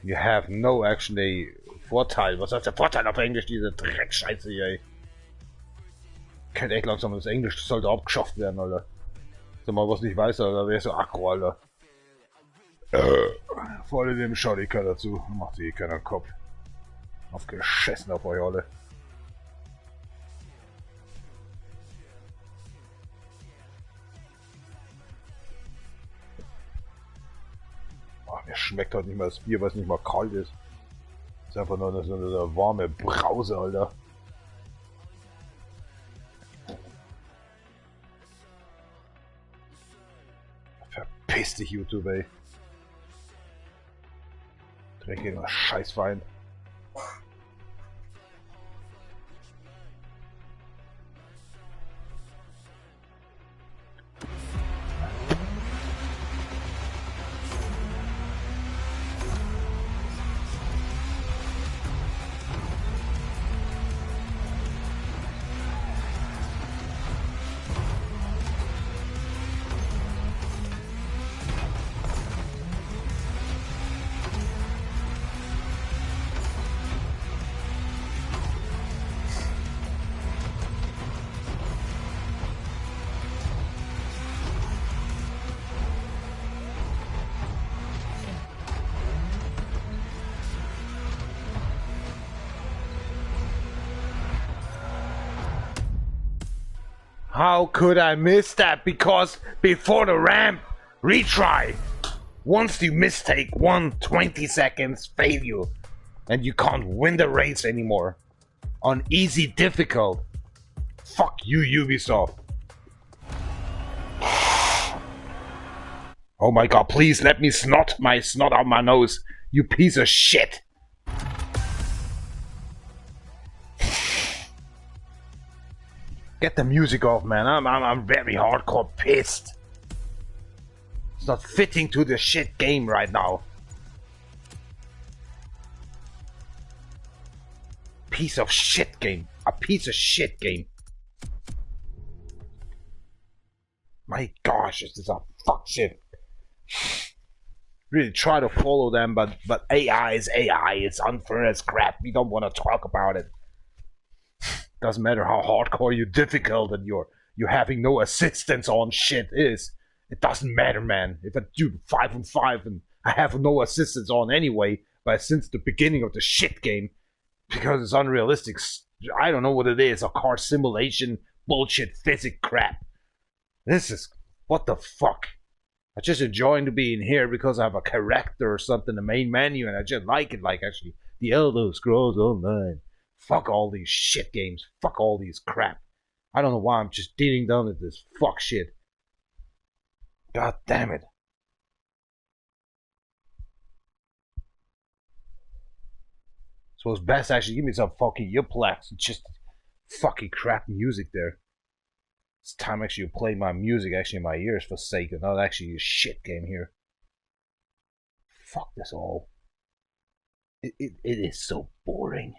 You have no actually Vorteil. Was heißt der Vorteil auf Englisch? Diese Dreckscheiße hier, ey. Kennt echt langsam, das Englisch sollte abgeschafft werden, Alter. Sag mal, was nicht weiß, Alter, wer ist so aggro, Alter. Vor allem schaut eh keiner zu. Macht sich eh keiner Kopf. Aufgeschissen auf euch alle. Oh, mir schmeckt heute nicht mal das Bier, weil es nicht mal kalt ist. Ist einfach nur so eine warme Brause, Alter. Verpiss dich, YouTube, ey. Trink immer Scheißwein. How could I miss that? Because before the ramp, retry. Once you mistake 120 seconds failure, and you can't win the race anymore. On easy difficult. Fuck you, Ubisoft. Oh my god, please let me snot my snot out my nose, you piece of shit. Get the music off, man. I'm very hardcore pissed. It's not fitting to the shit game right now. Piece of shit game. A piece of shit game. My gosh, this is a fuck shit. Really try to follow them, but AI is AI. It's unfair as crap. We don't want to talk about it. Doesn't matter how hardcore you difficult and you're having no assistance on shit is. It doesn't matter, man. If I do 5 and 5 and I have no assistance on anyway, but since the beginning of the shit game, because it's unrealistic, I don't know what it is, a car simulation bullshit physics crap. This is what the fuck. I just enjoying to be in here because I have a character or something in the main menu and I just like it, like actually the Elder Scrolls Online. Fuck all these shit games. Fuck all these crap. I don't know why I'm just dealing down with this fuck shit. God damn it. So it's best actually give me some fucking earplugs and just fucking crap music there. It's time actually to play my music actually in my ears for sake of not actually a shit game here. Fuck this all. It is so boring.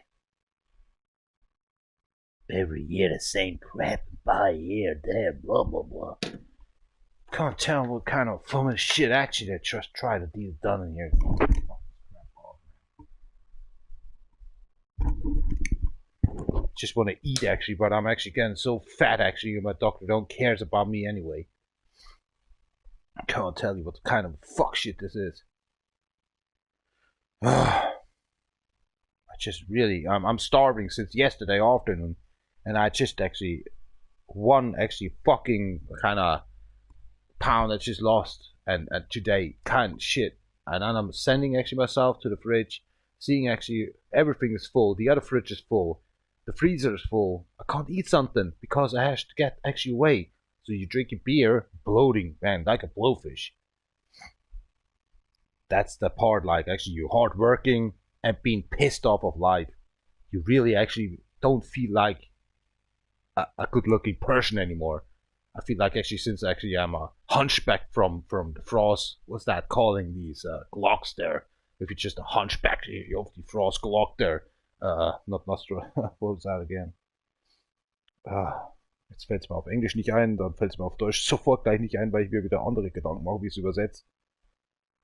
Every year the same crap, buy here, there, blah blah blah. Can't tell what kind of fun shit actually they just try to deal done in here. Just want to eat actually, but I'm actually getting so fat actually. My doctor don't cares about me anyway. I can't tell you what kind of fuck shit this is. I just really, I'm starving since yesterday afternoon, and I just actually one actually fucking kind of pound I just lost, and today kind of shit. And then I'm sending actually myself to the fridge, seeing actually everything is full. The other fridge is full, the freezer is full. I can't eat something because I have to get actually away. So you drink a beer, bloating, man, like a blowfish. That's the part, like actually you're hard working and being pissed off of life. You really actually don't feel like a good looking person anymore. I feel like actually since actually I'm a hunchback from the frost, what's that calling these Glocks there? If you're just a hunchback of the frost Glock there. Not Nostra, what was that again? Jetzt fällt es mir auf Englisch nicht ein, dann fällt es mir auf Deutsch sofort gleich nicht ein, weil ich mir wieder andere Gedanken mache, wie es übersetzt.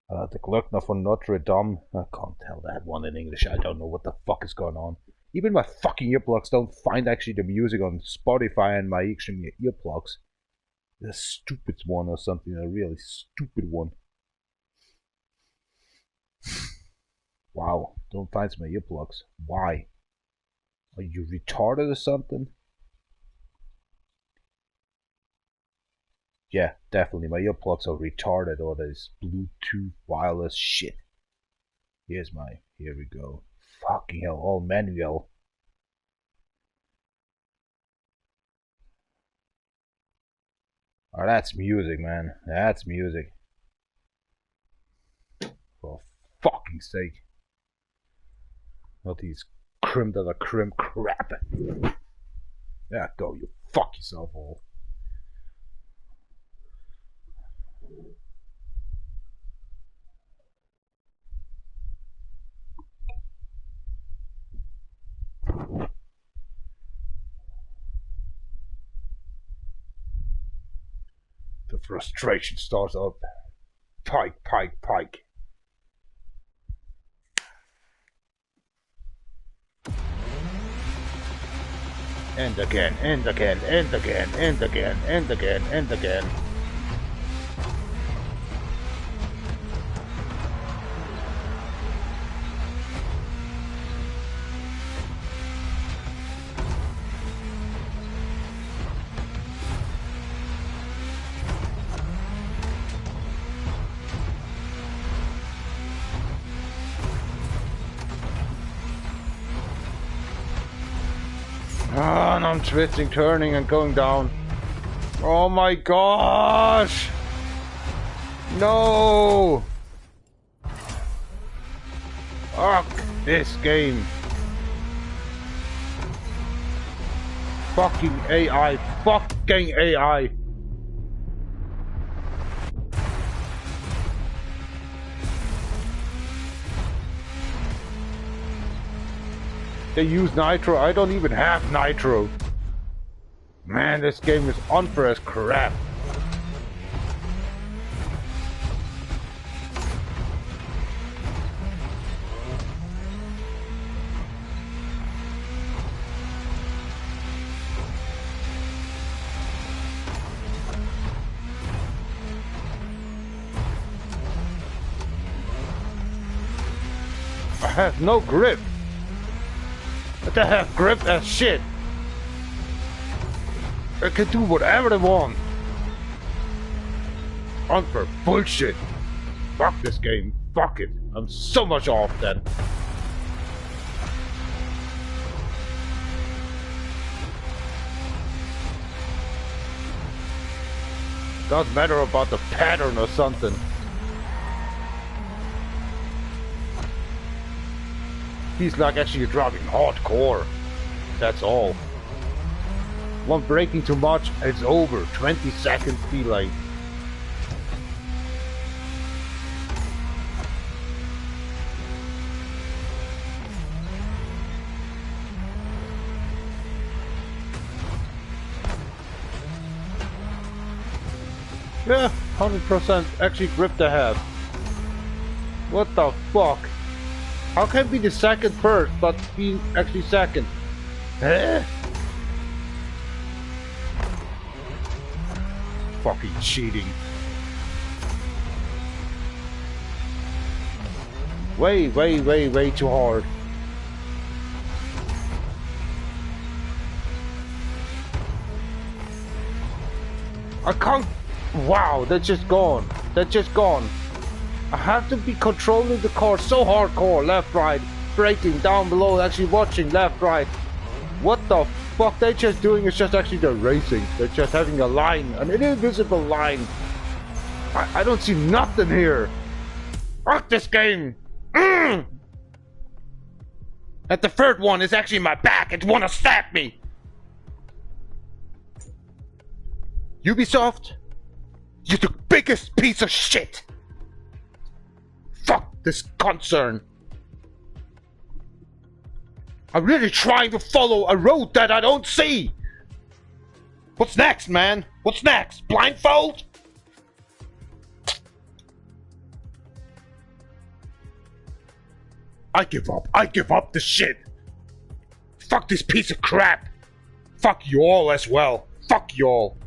The Glöckner von Notre Dame. I can't tell that one in English. I don't know what the fuck is going on. Even my fucking earplugs don't find actually the music on Spotify and my extreme earplugs. The stupid one or something, a really stupid one. Wow, don't find my earplugs. Why? Are you retarded or something? Yeah, definitely. My earplugs are retarded, or this Bluetooth wireless shit. Here we go. Fucking hell, all manual. Oh, that's music, man. That's music. For fucking sake. Not these creme de la creme crap. Yeah, go, you fuck yourself all. The frustration starts up. Pike, pike, pike. And again, and again, and again, and again, and again, and again. Oh, and I'm twisting, turning, and going down. Oh my gosh! No! Fuck this game. Fucking AI. Fucking AI. They use nitro. I don't even have nitro. Man, this game is unfair as crap. I have no grip. What the heck, grip that shit? I can do whatever they want. Unfair bullshit. Fuck this game. Fuck it. I'm so much off then. Doesn't matter about the pattern or something. He's like actually driving hardcore. That's all. One braking too much, it's over. 20 seconds delay. Yeah, 100% actually grip the head. What the fuck? How can be the second first, but be actually second? Eh? Fucking cheating. Way, way, way, way too hard. I can't... Wow, that's just gone. That's just gone. I have to be controlling the car so hardcore. Left, right, braking, down below, actually watching, left, right. What the fuck they're just doing is just actually they're racing. They're just having a line, an invisible line. I don't see nothing here. Fuck this game. Mm! And the third one is actually my back. It wanna stab me. Ubisoft, you're the biggest piece of shit. Fuck this concern. I'm really trying to follow a road that I don't see. What's next, man? What's next? Blindfold? I give up. I give up this shit. Fuck this piece of crap. Fuck you all as well. Fuck you all.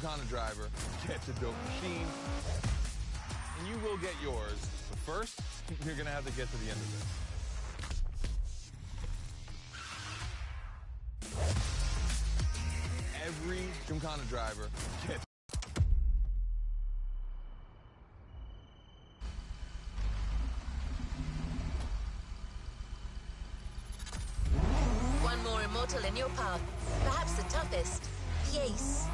Gymkhana driver gets a dope machine, and you will get yours. But first, you're gonna have to get to the end of this. Every Gymkhana driver gets. One more immortal in your path, perhaps the toughest, the Ace.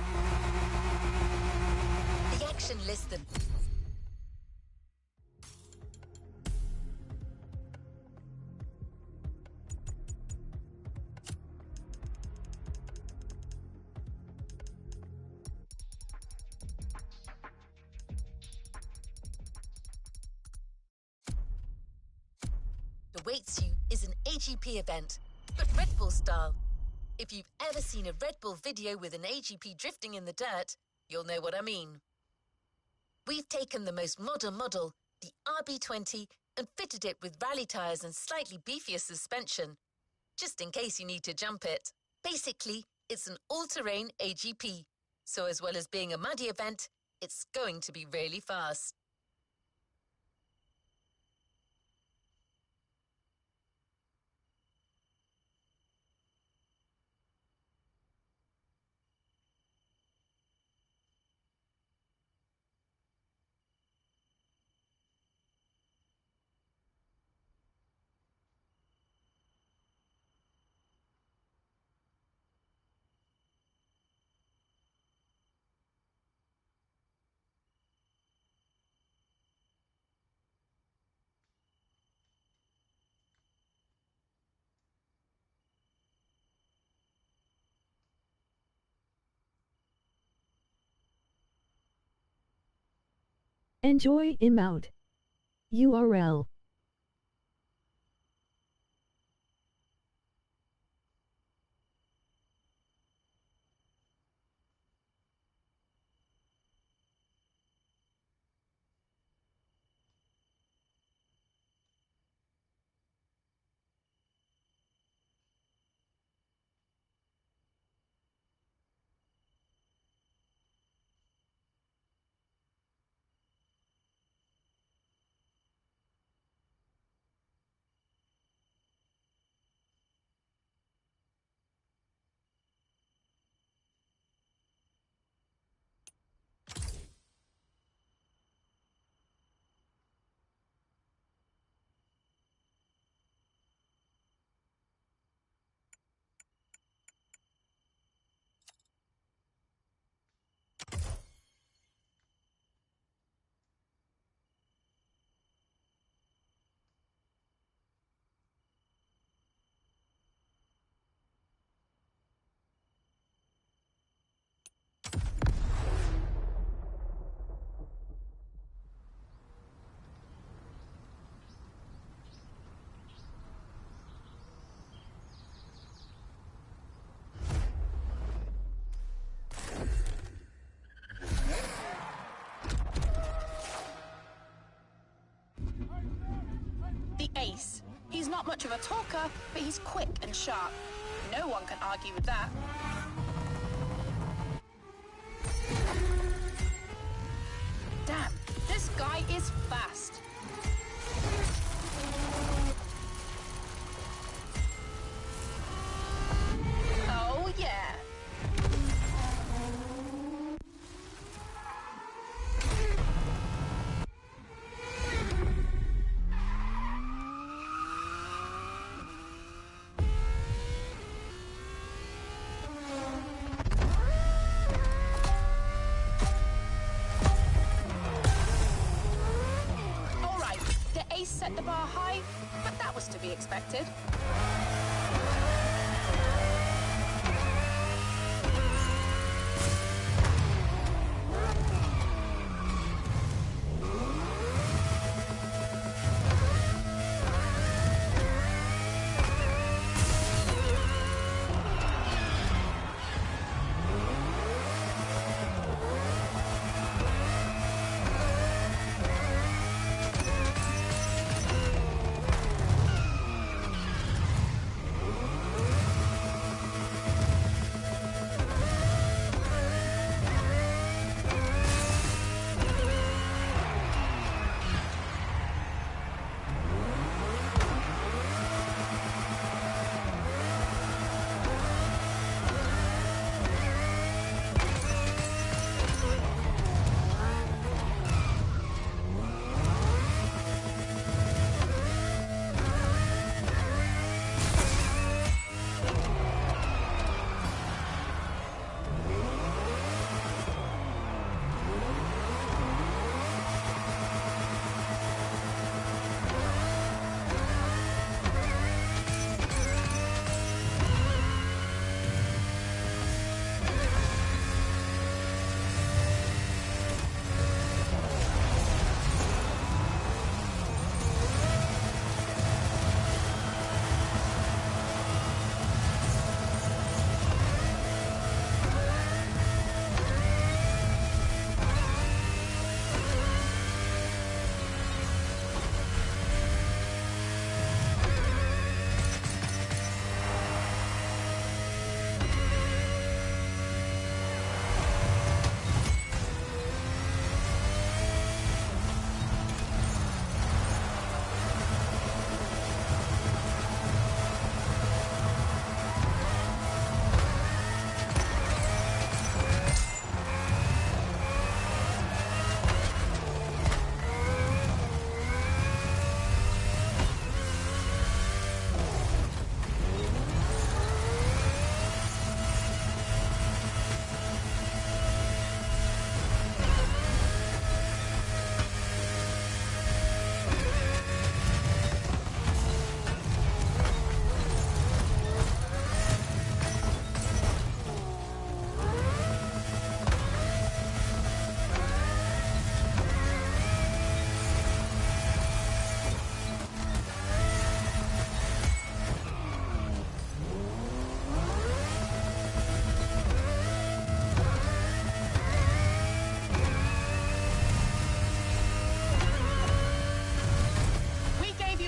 The action lists the awaits you is an AGP event, but Red Bull style. If you've ever seen a Red Bull video with an AGP drifting in the dirt, you'll know what I mean. We've taken the most modern model, the RB20, and fitted it with rally tyres and slightly beefier suspension, just in case you need to jump it. Basically, it's an all-terrain AGP, so as well as being a muddy event, it's going to be really fast. Enjoy him out. URL. The Ace. He's not much of a talker, but he's quick and sharp. No one can argue with that. Damn, this guy is fast. Oh yeah. Set the bar high, but that was to be expected.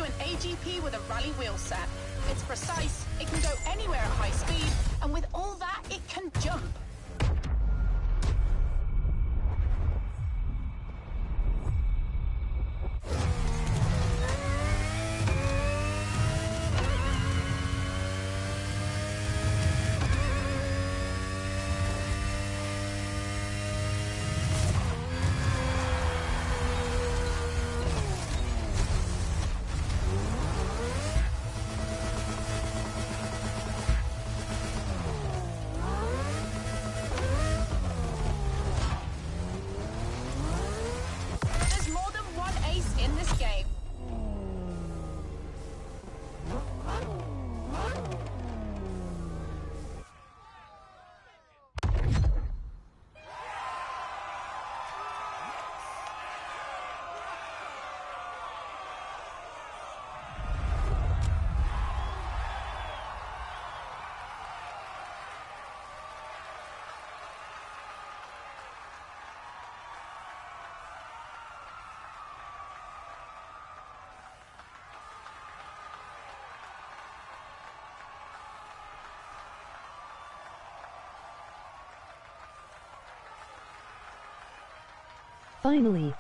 an AGP with a rally wheel set. It's precise, it can go anywhere at high speed, and with all that, it can jump. There's more than one ace in this game. Finally.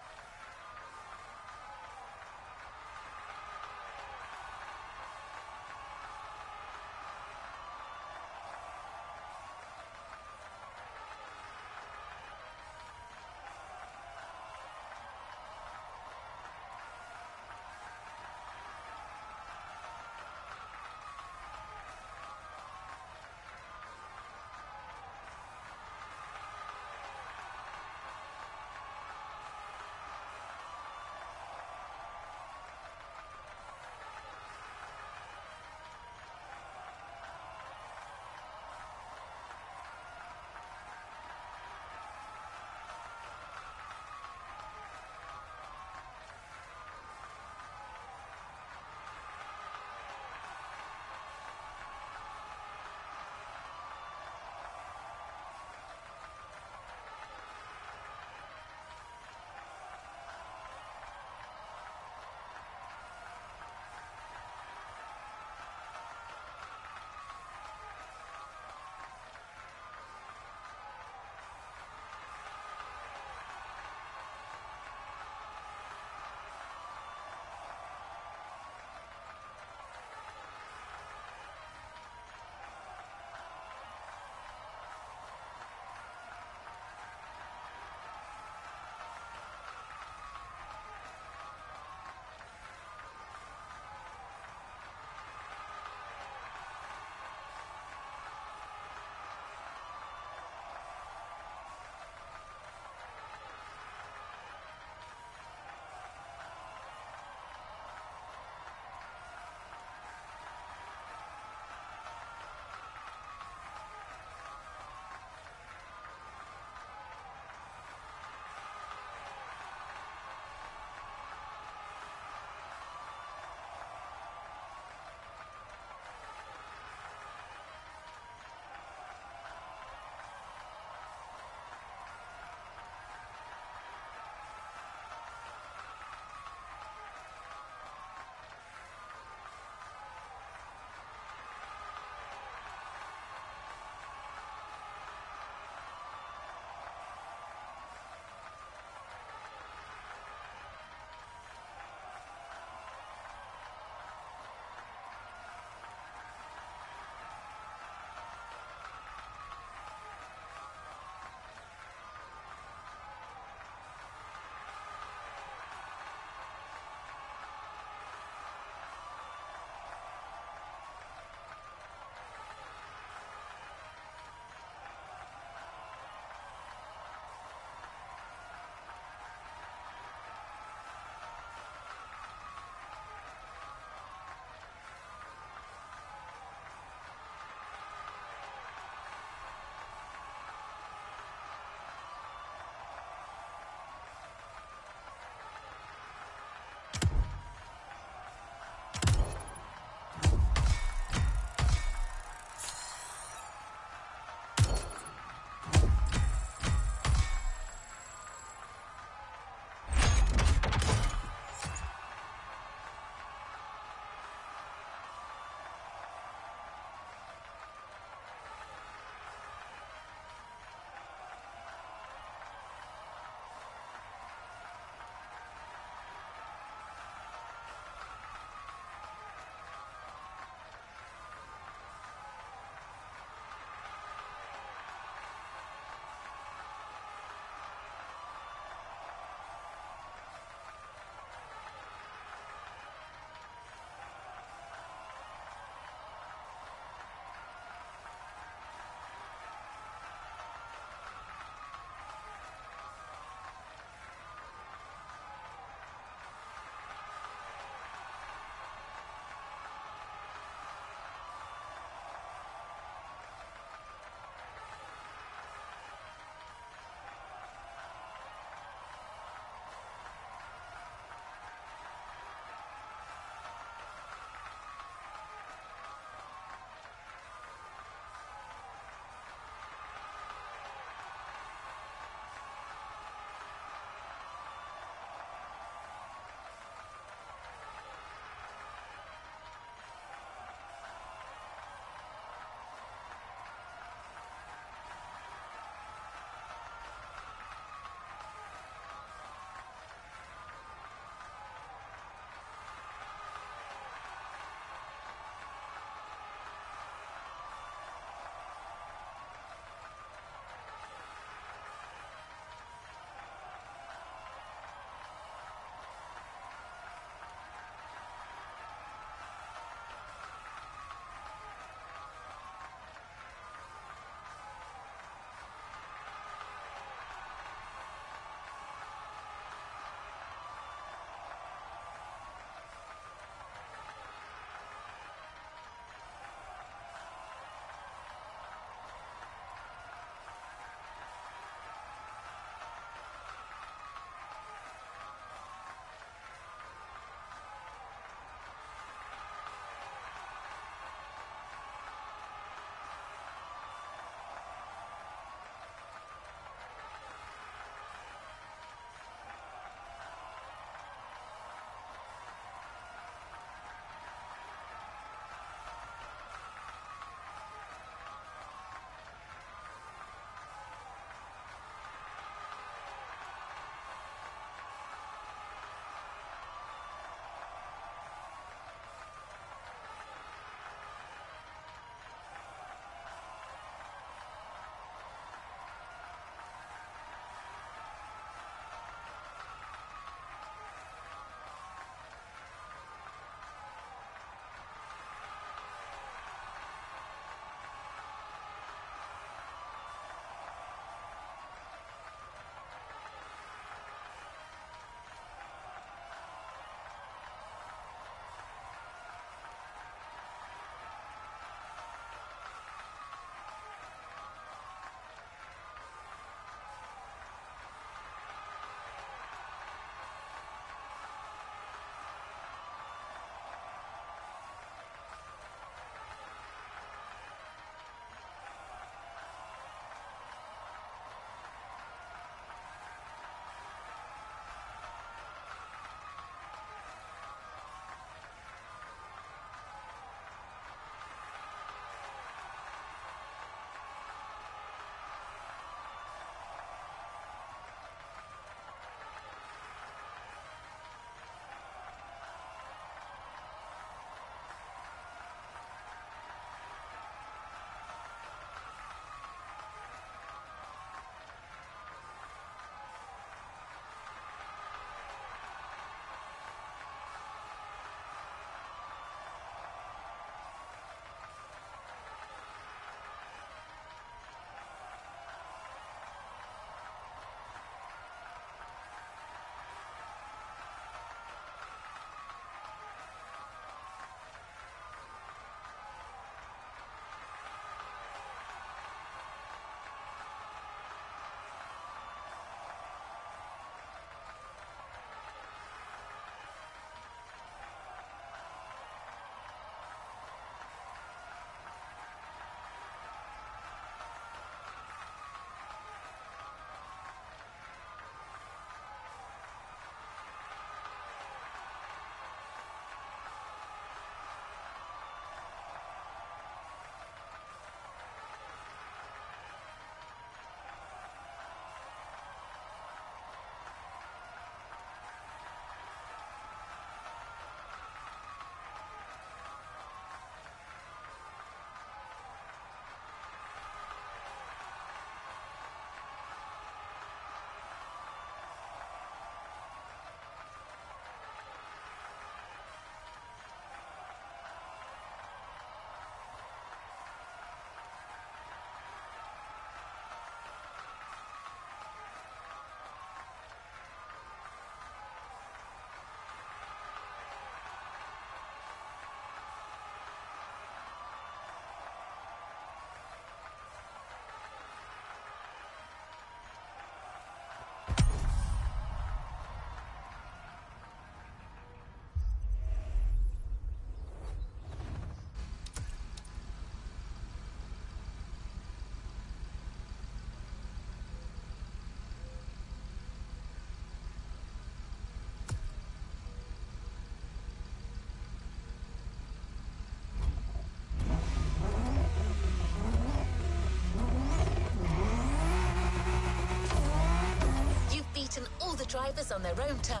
the drivers on their own turf.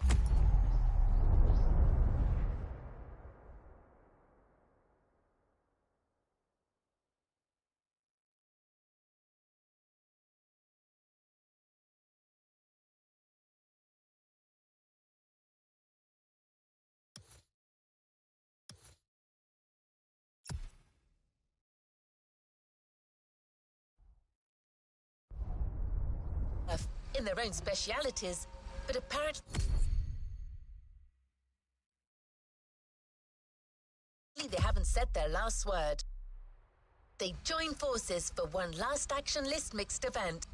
In their own specialities, but apparently they haven't said their last word. They join forces for one last action list mixed event.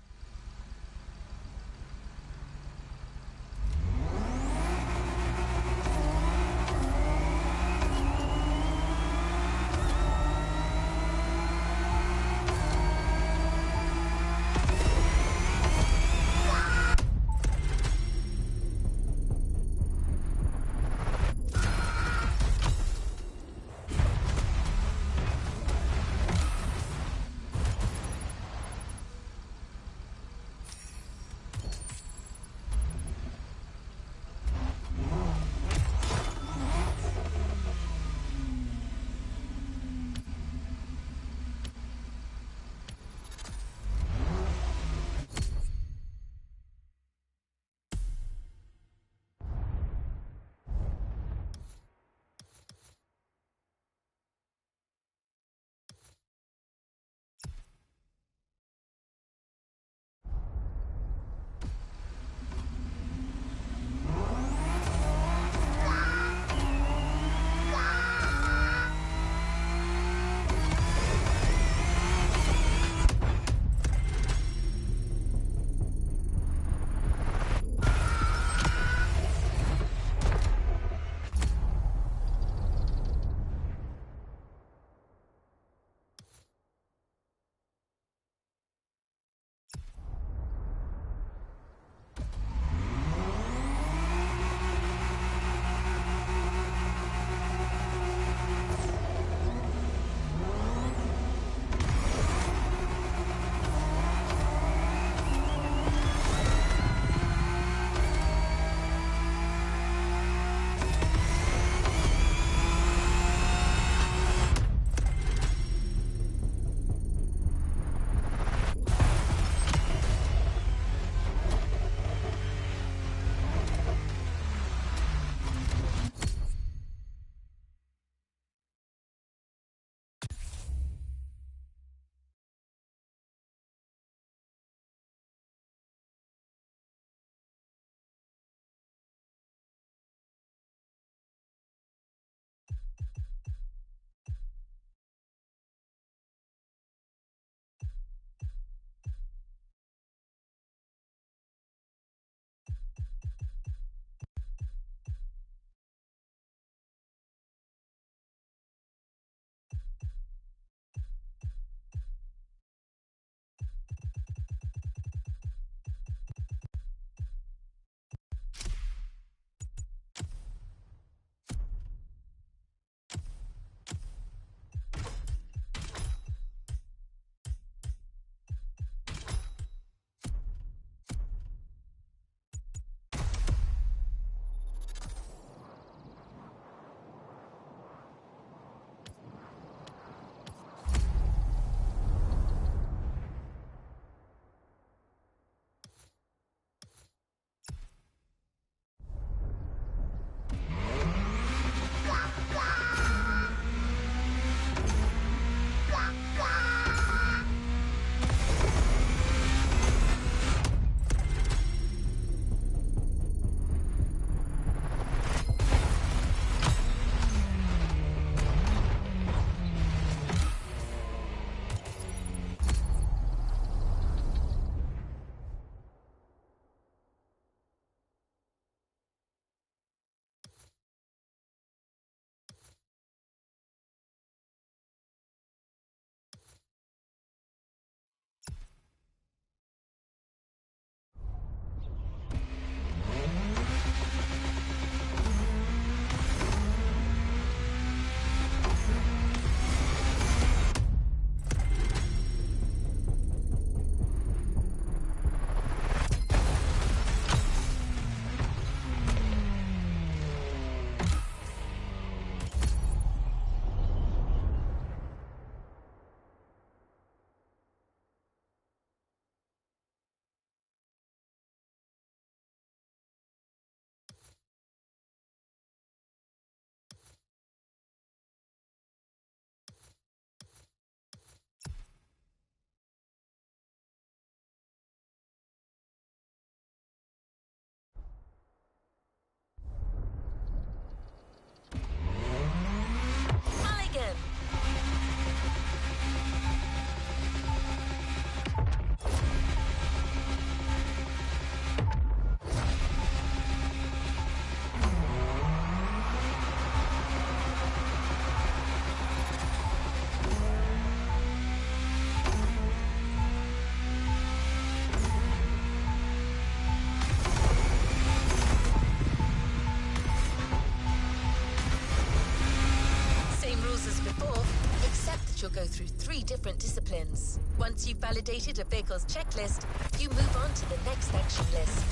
through 3 different disciplines. Once you've validated a vehicle's checklist, you move on to the next action list.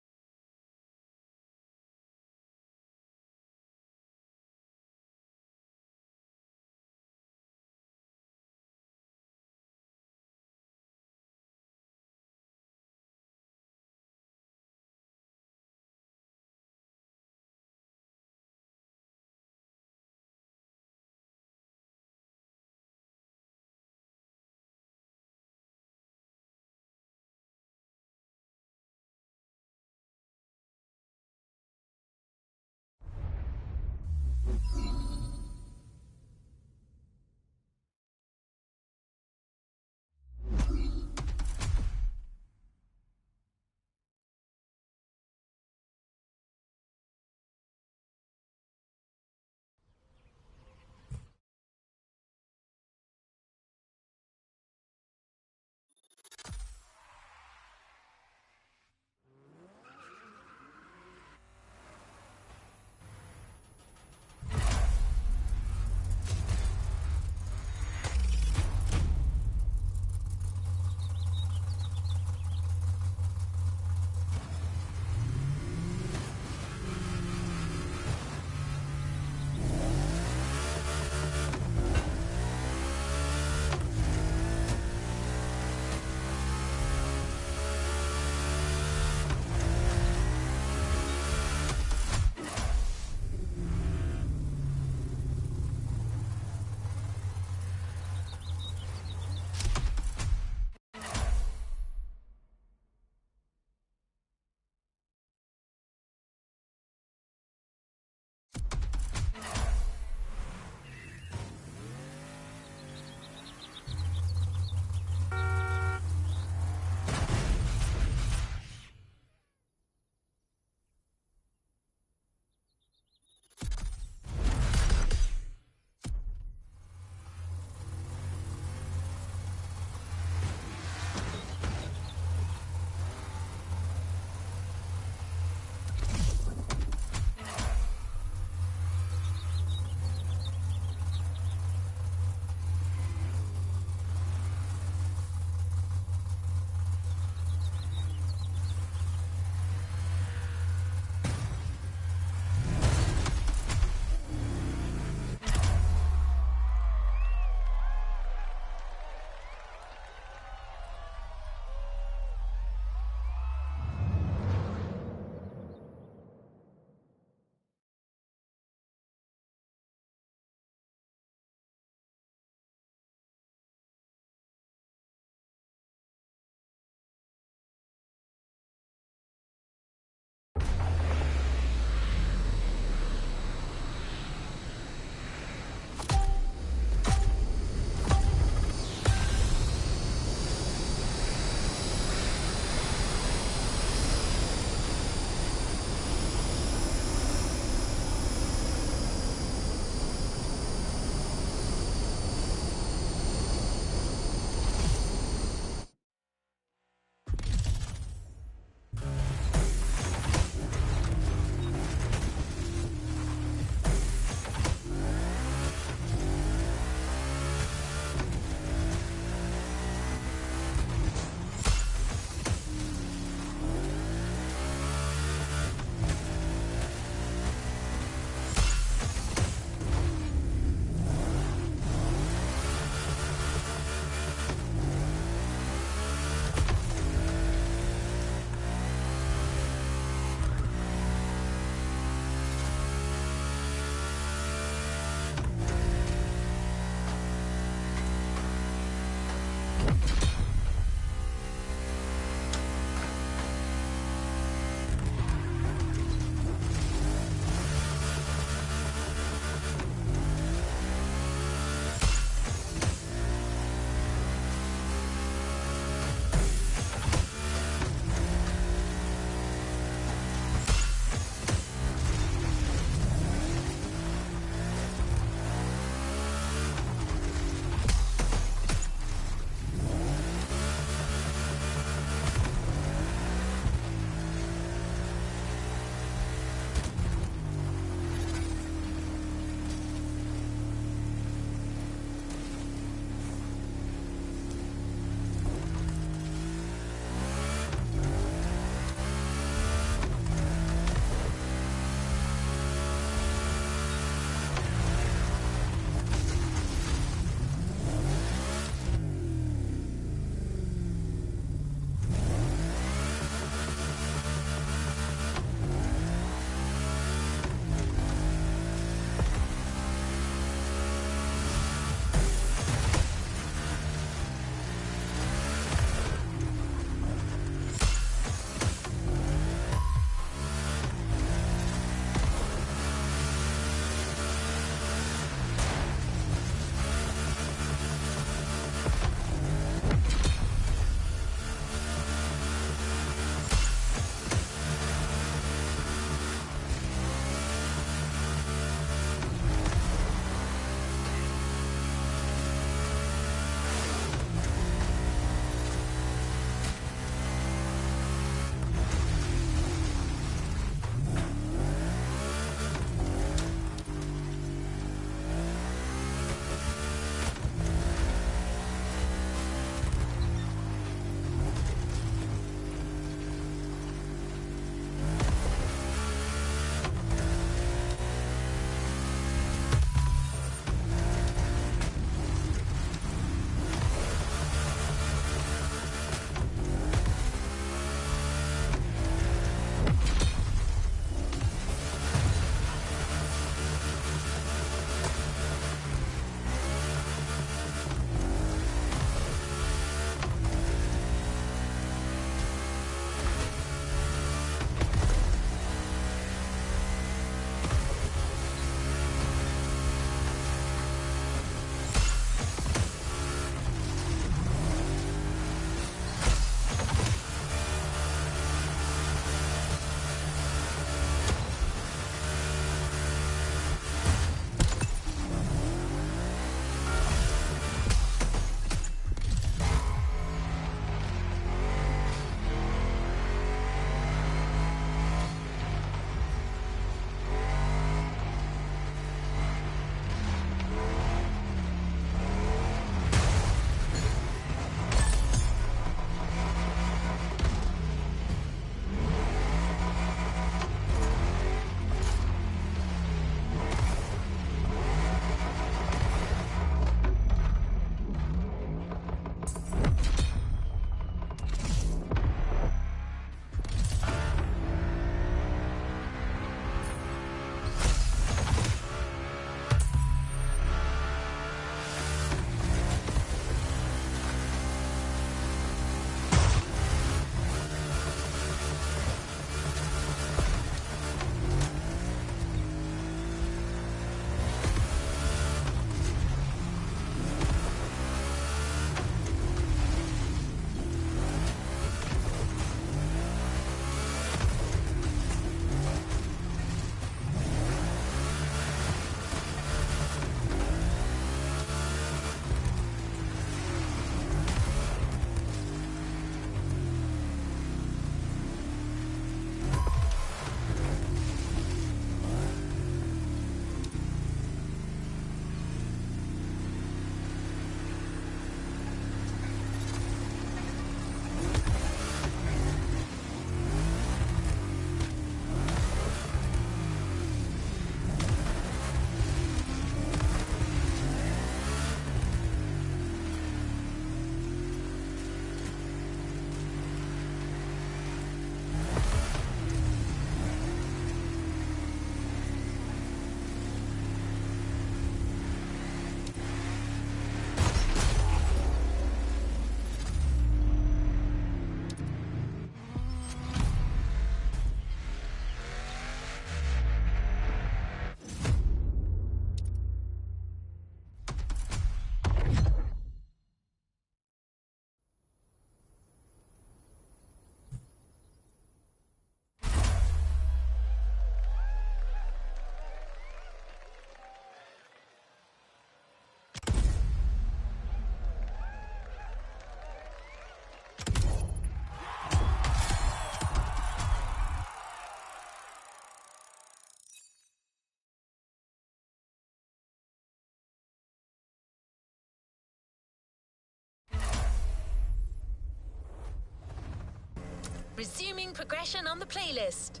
Resuming progression on the playlist.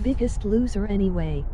Biggest loser anyway.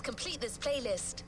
complete this playlist.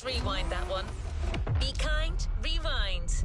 rewind that one. Be kind, rewind.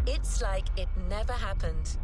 It's like it never happened.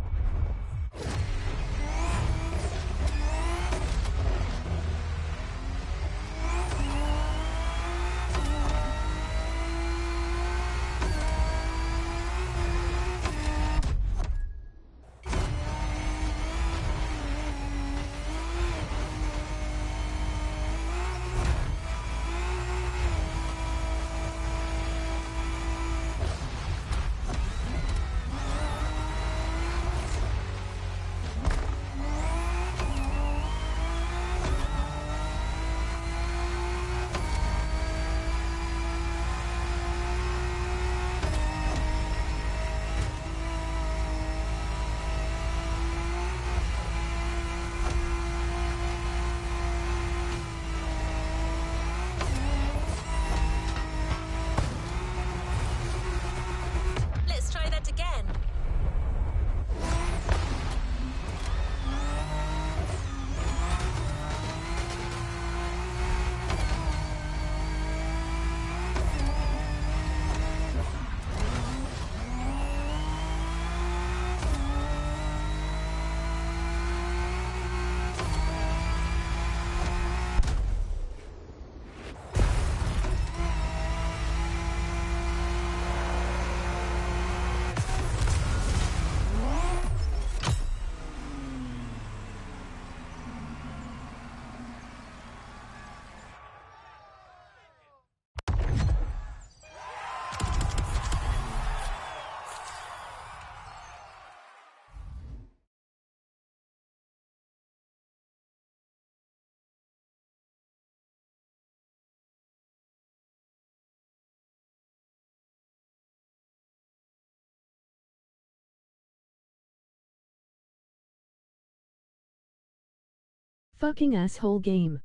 Fucking asshole game.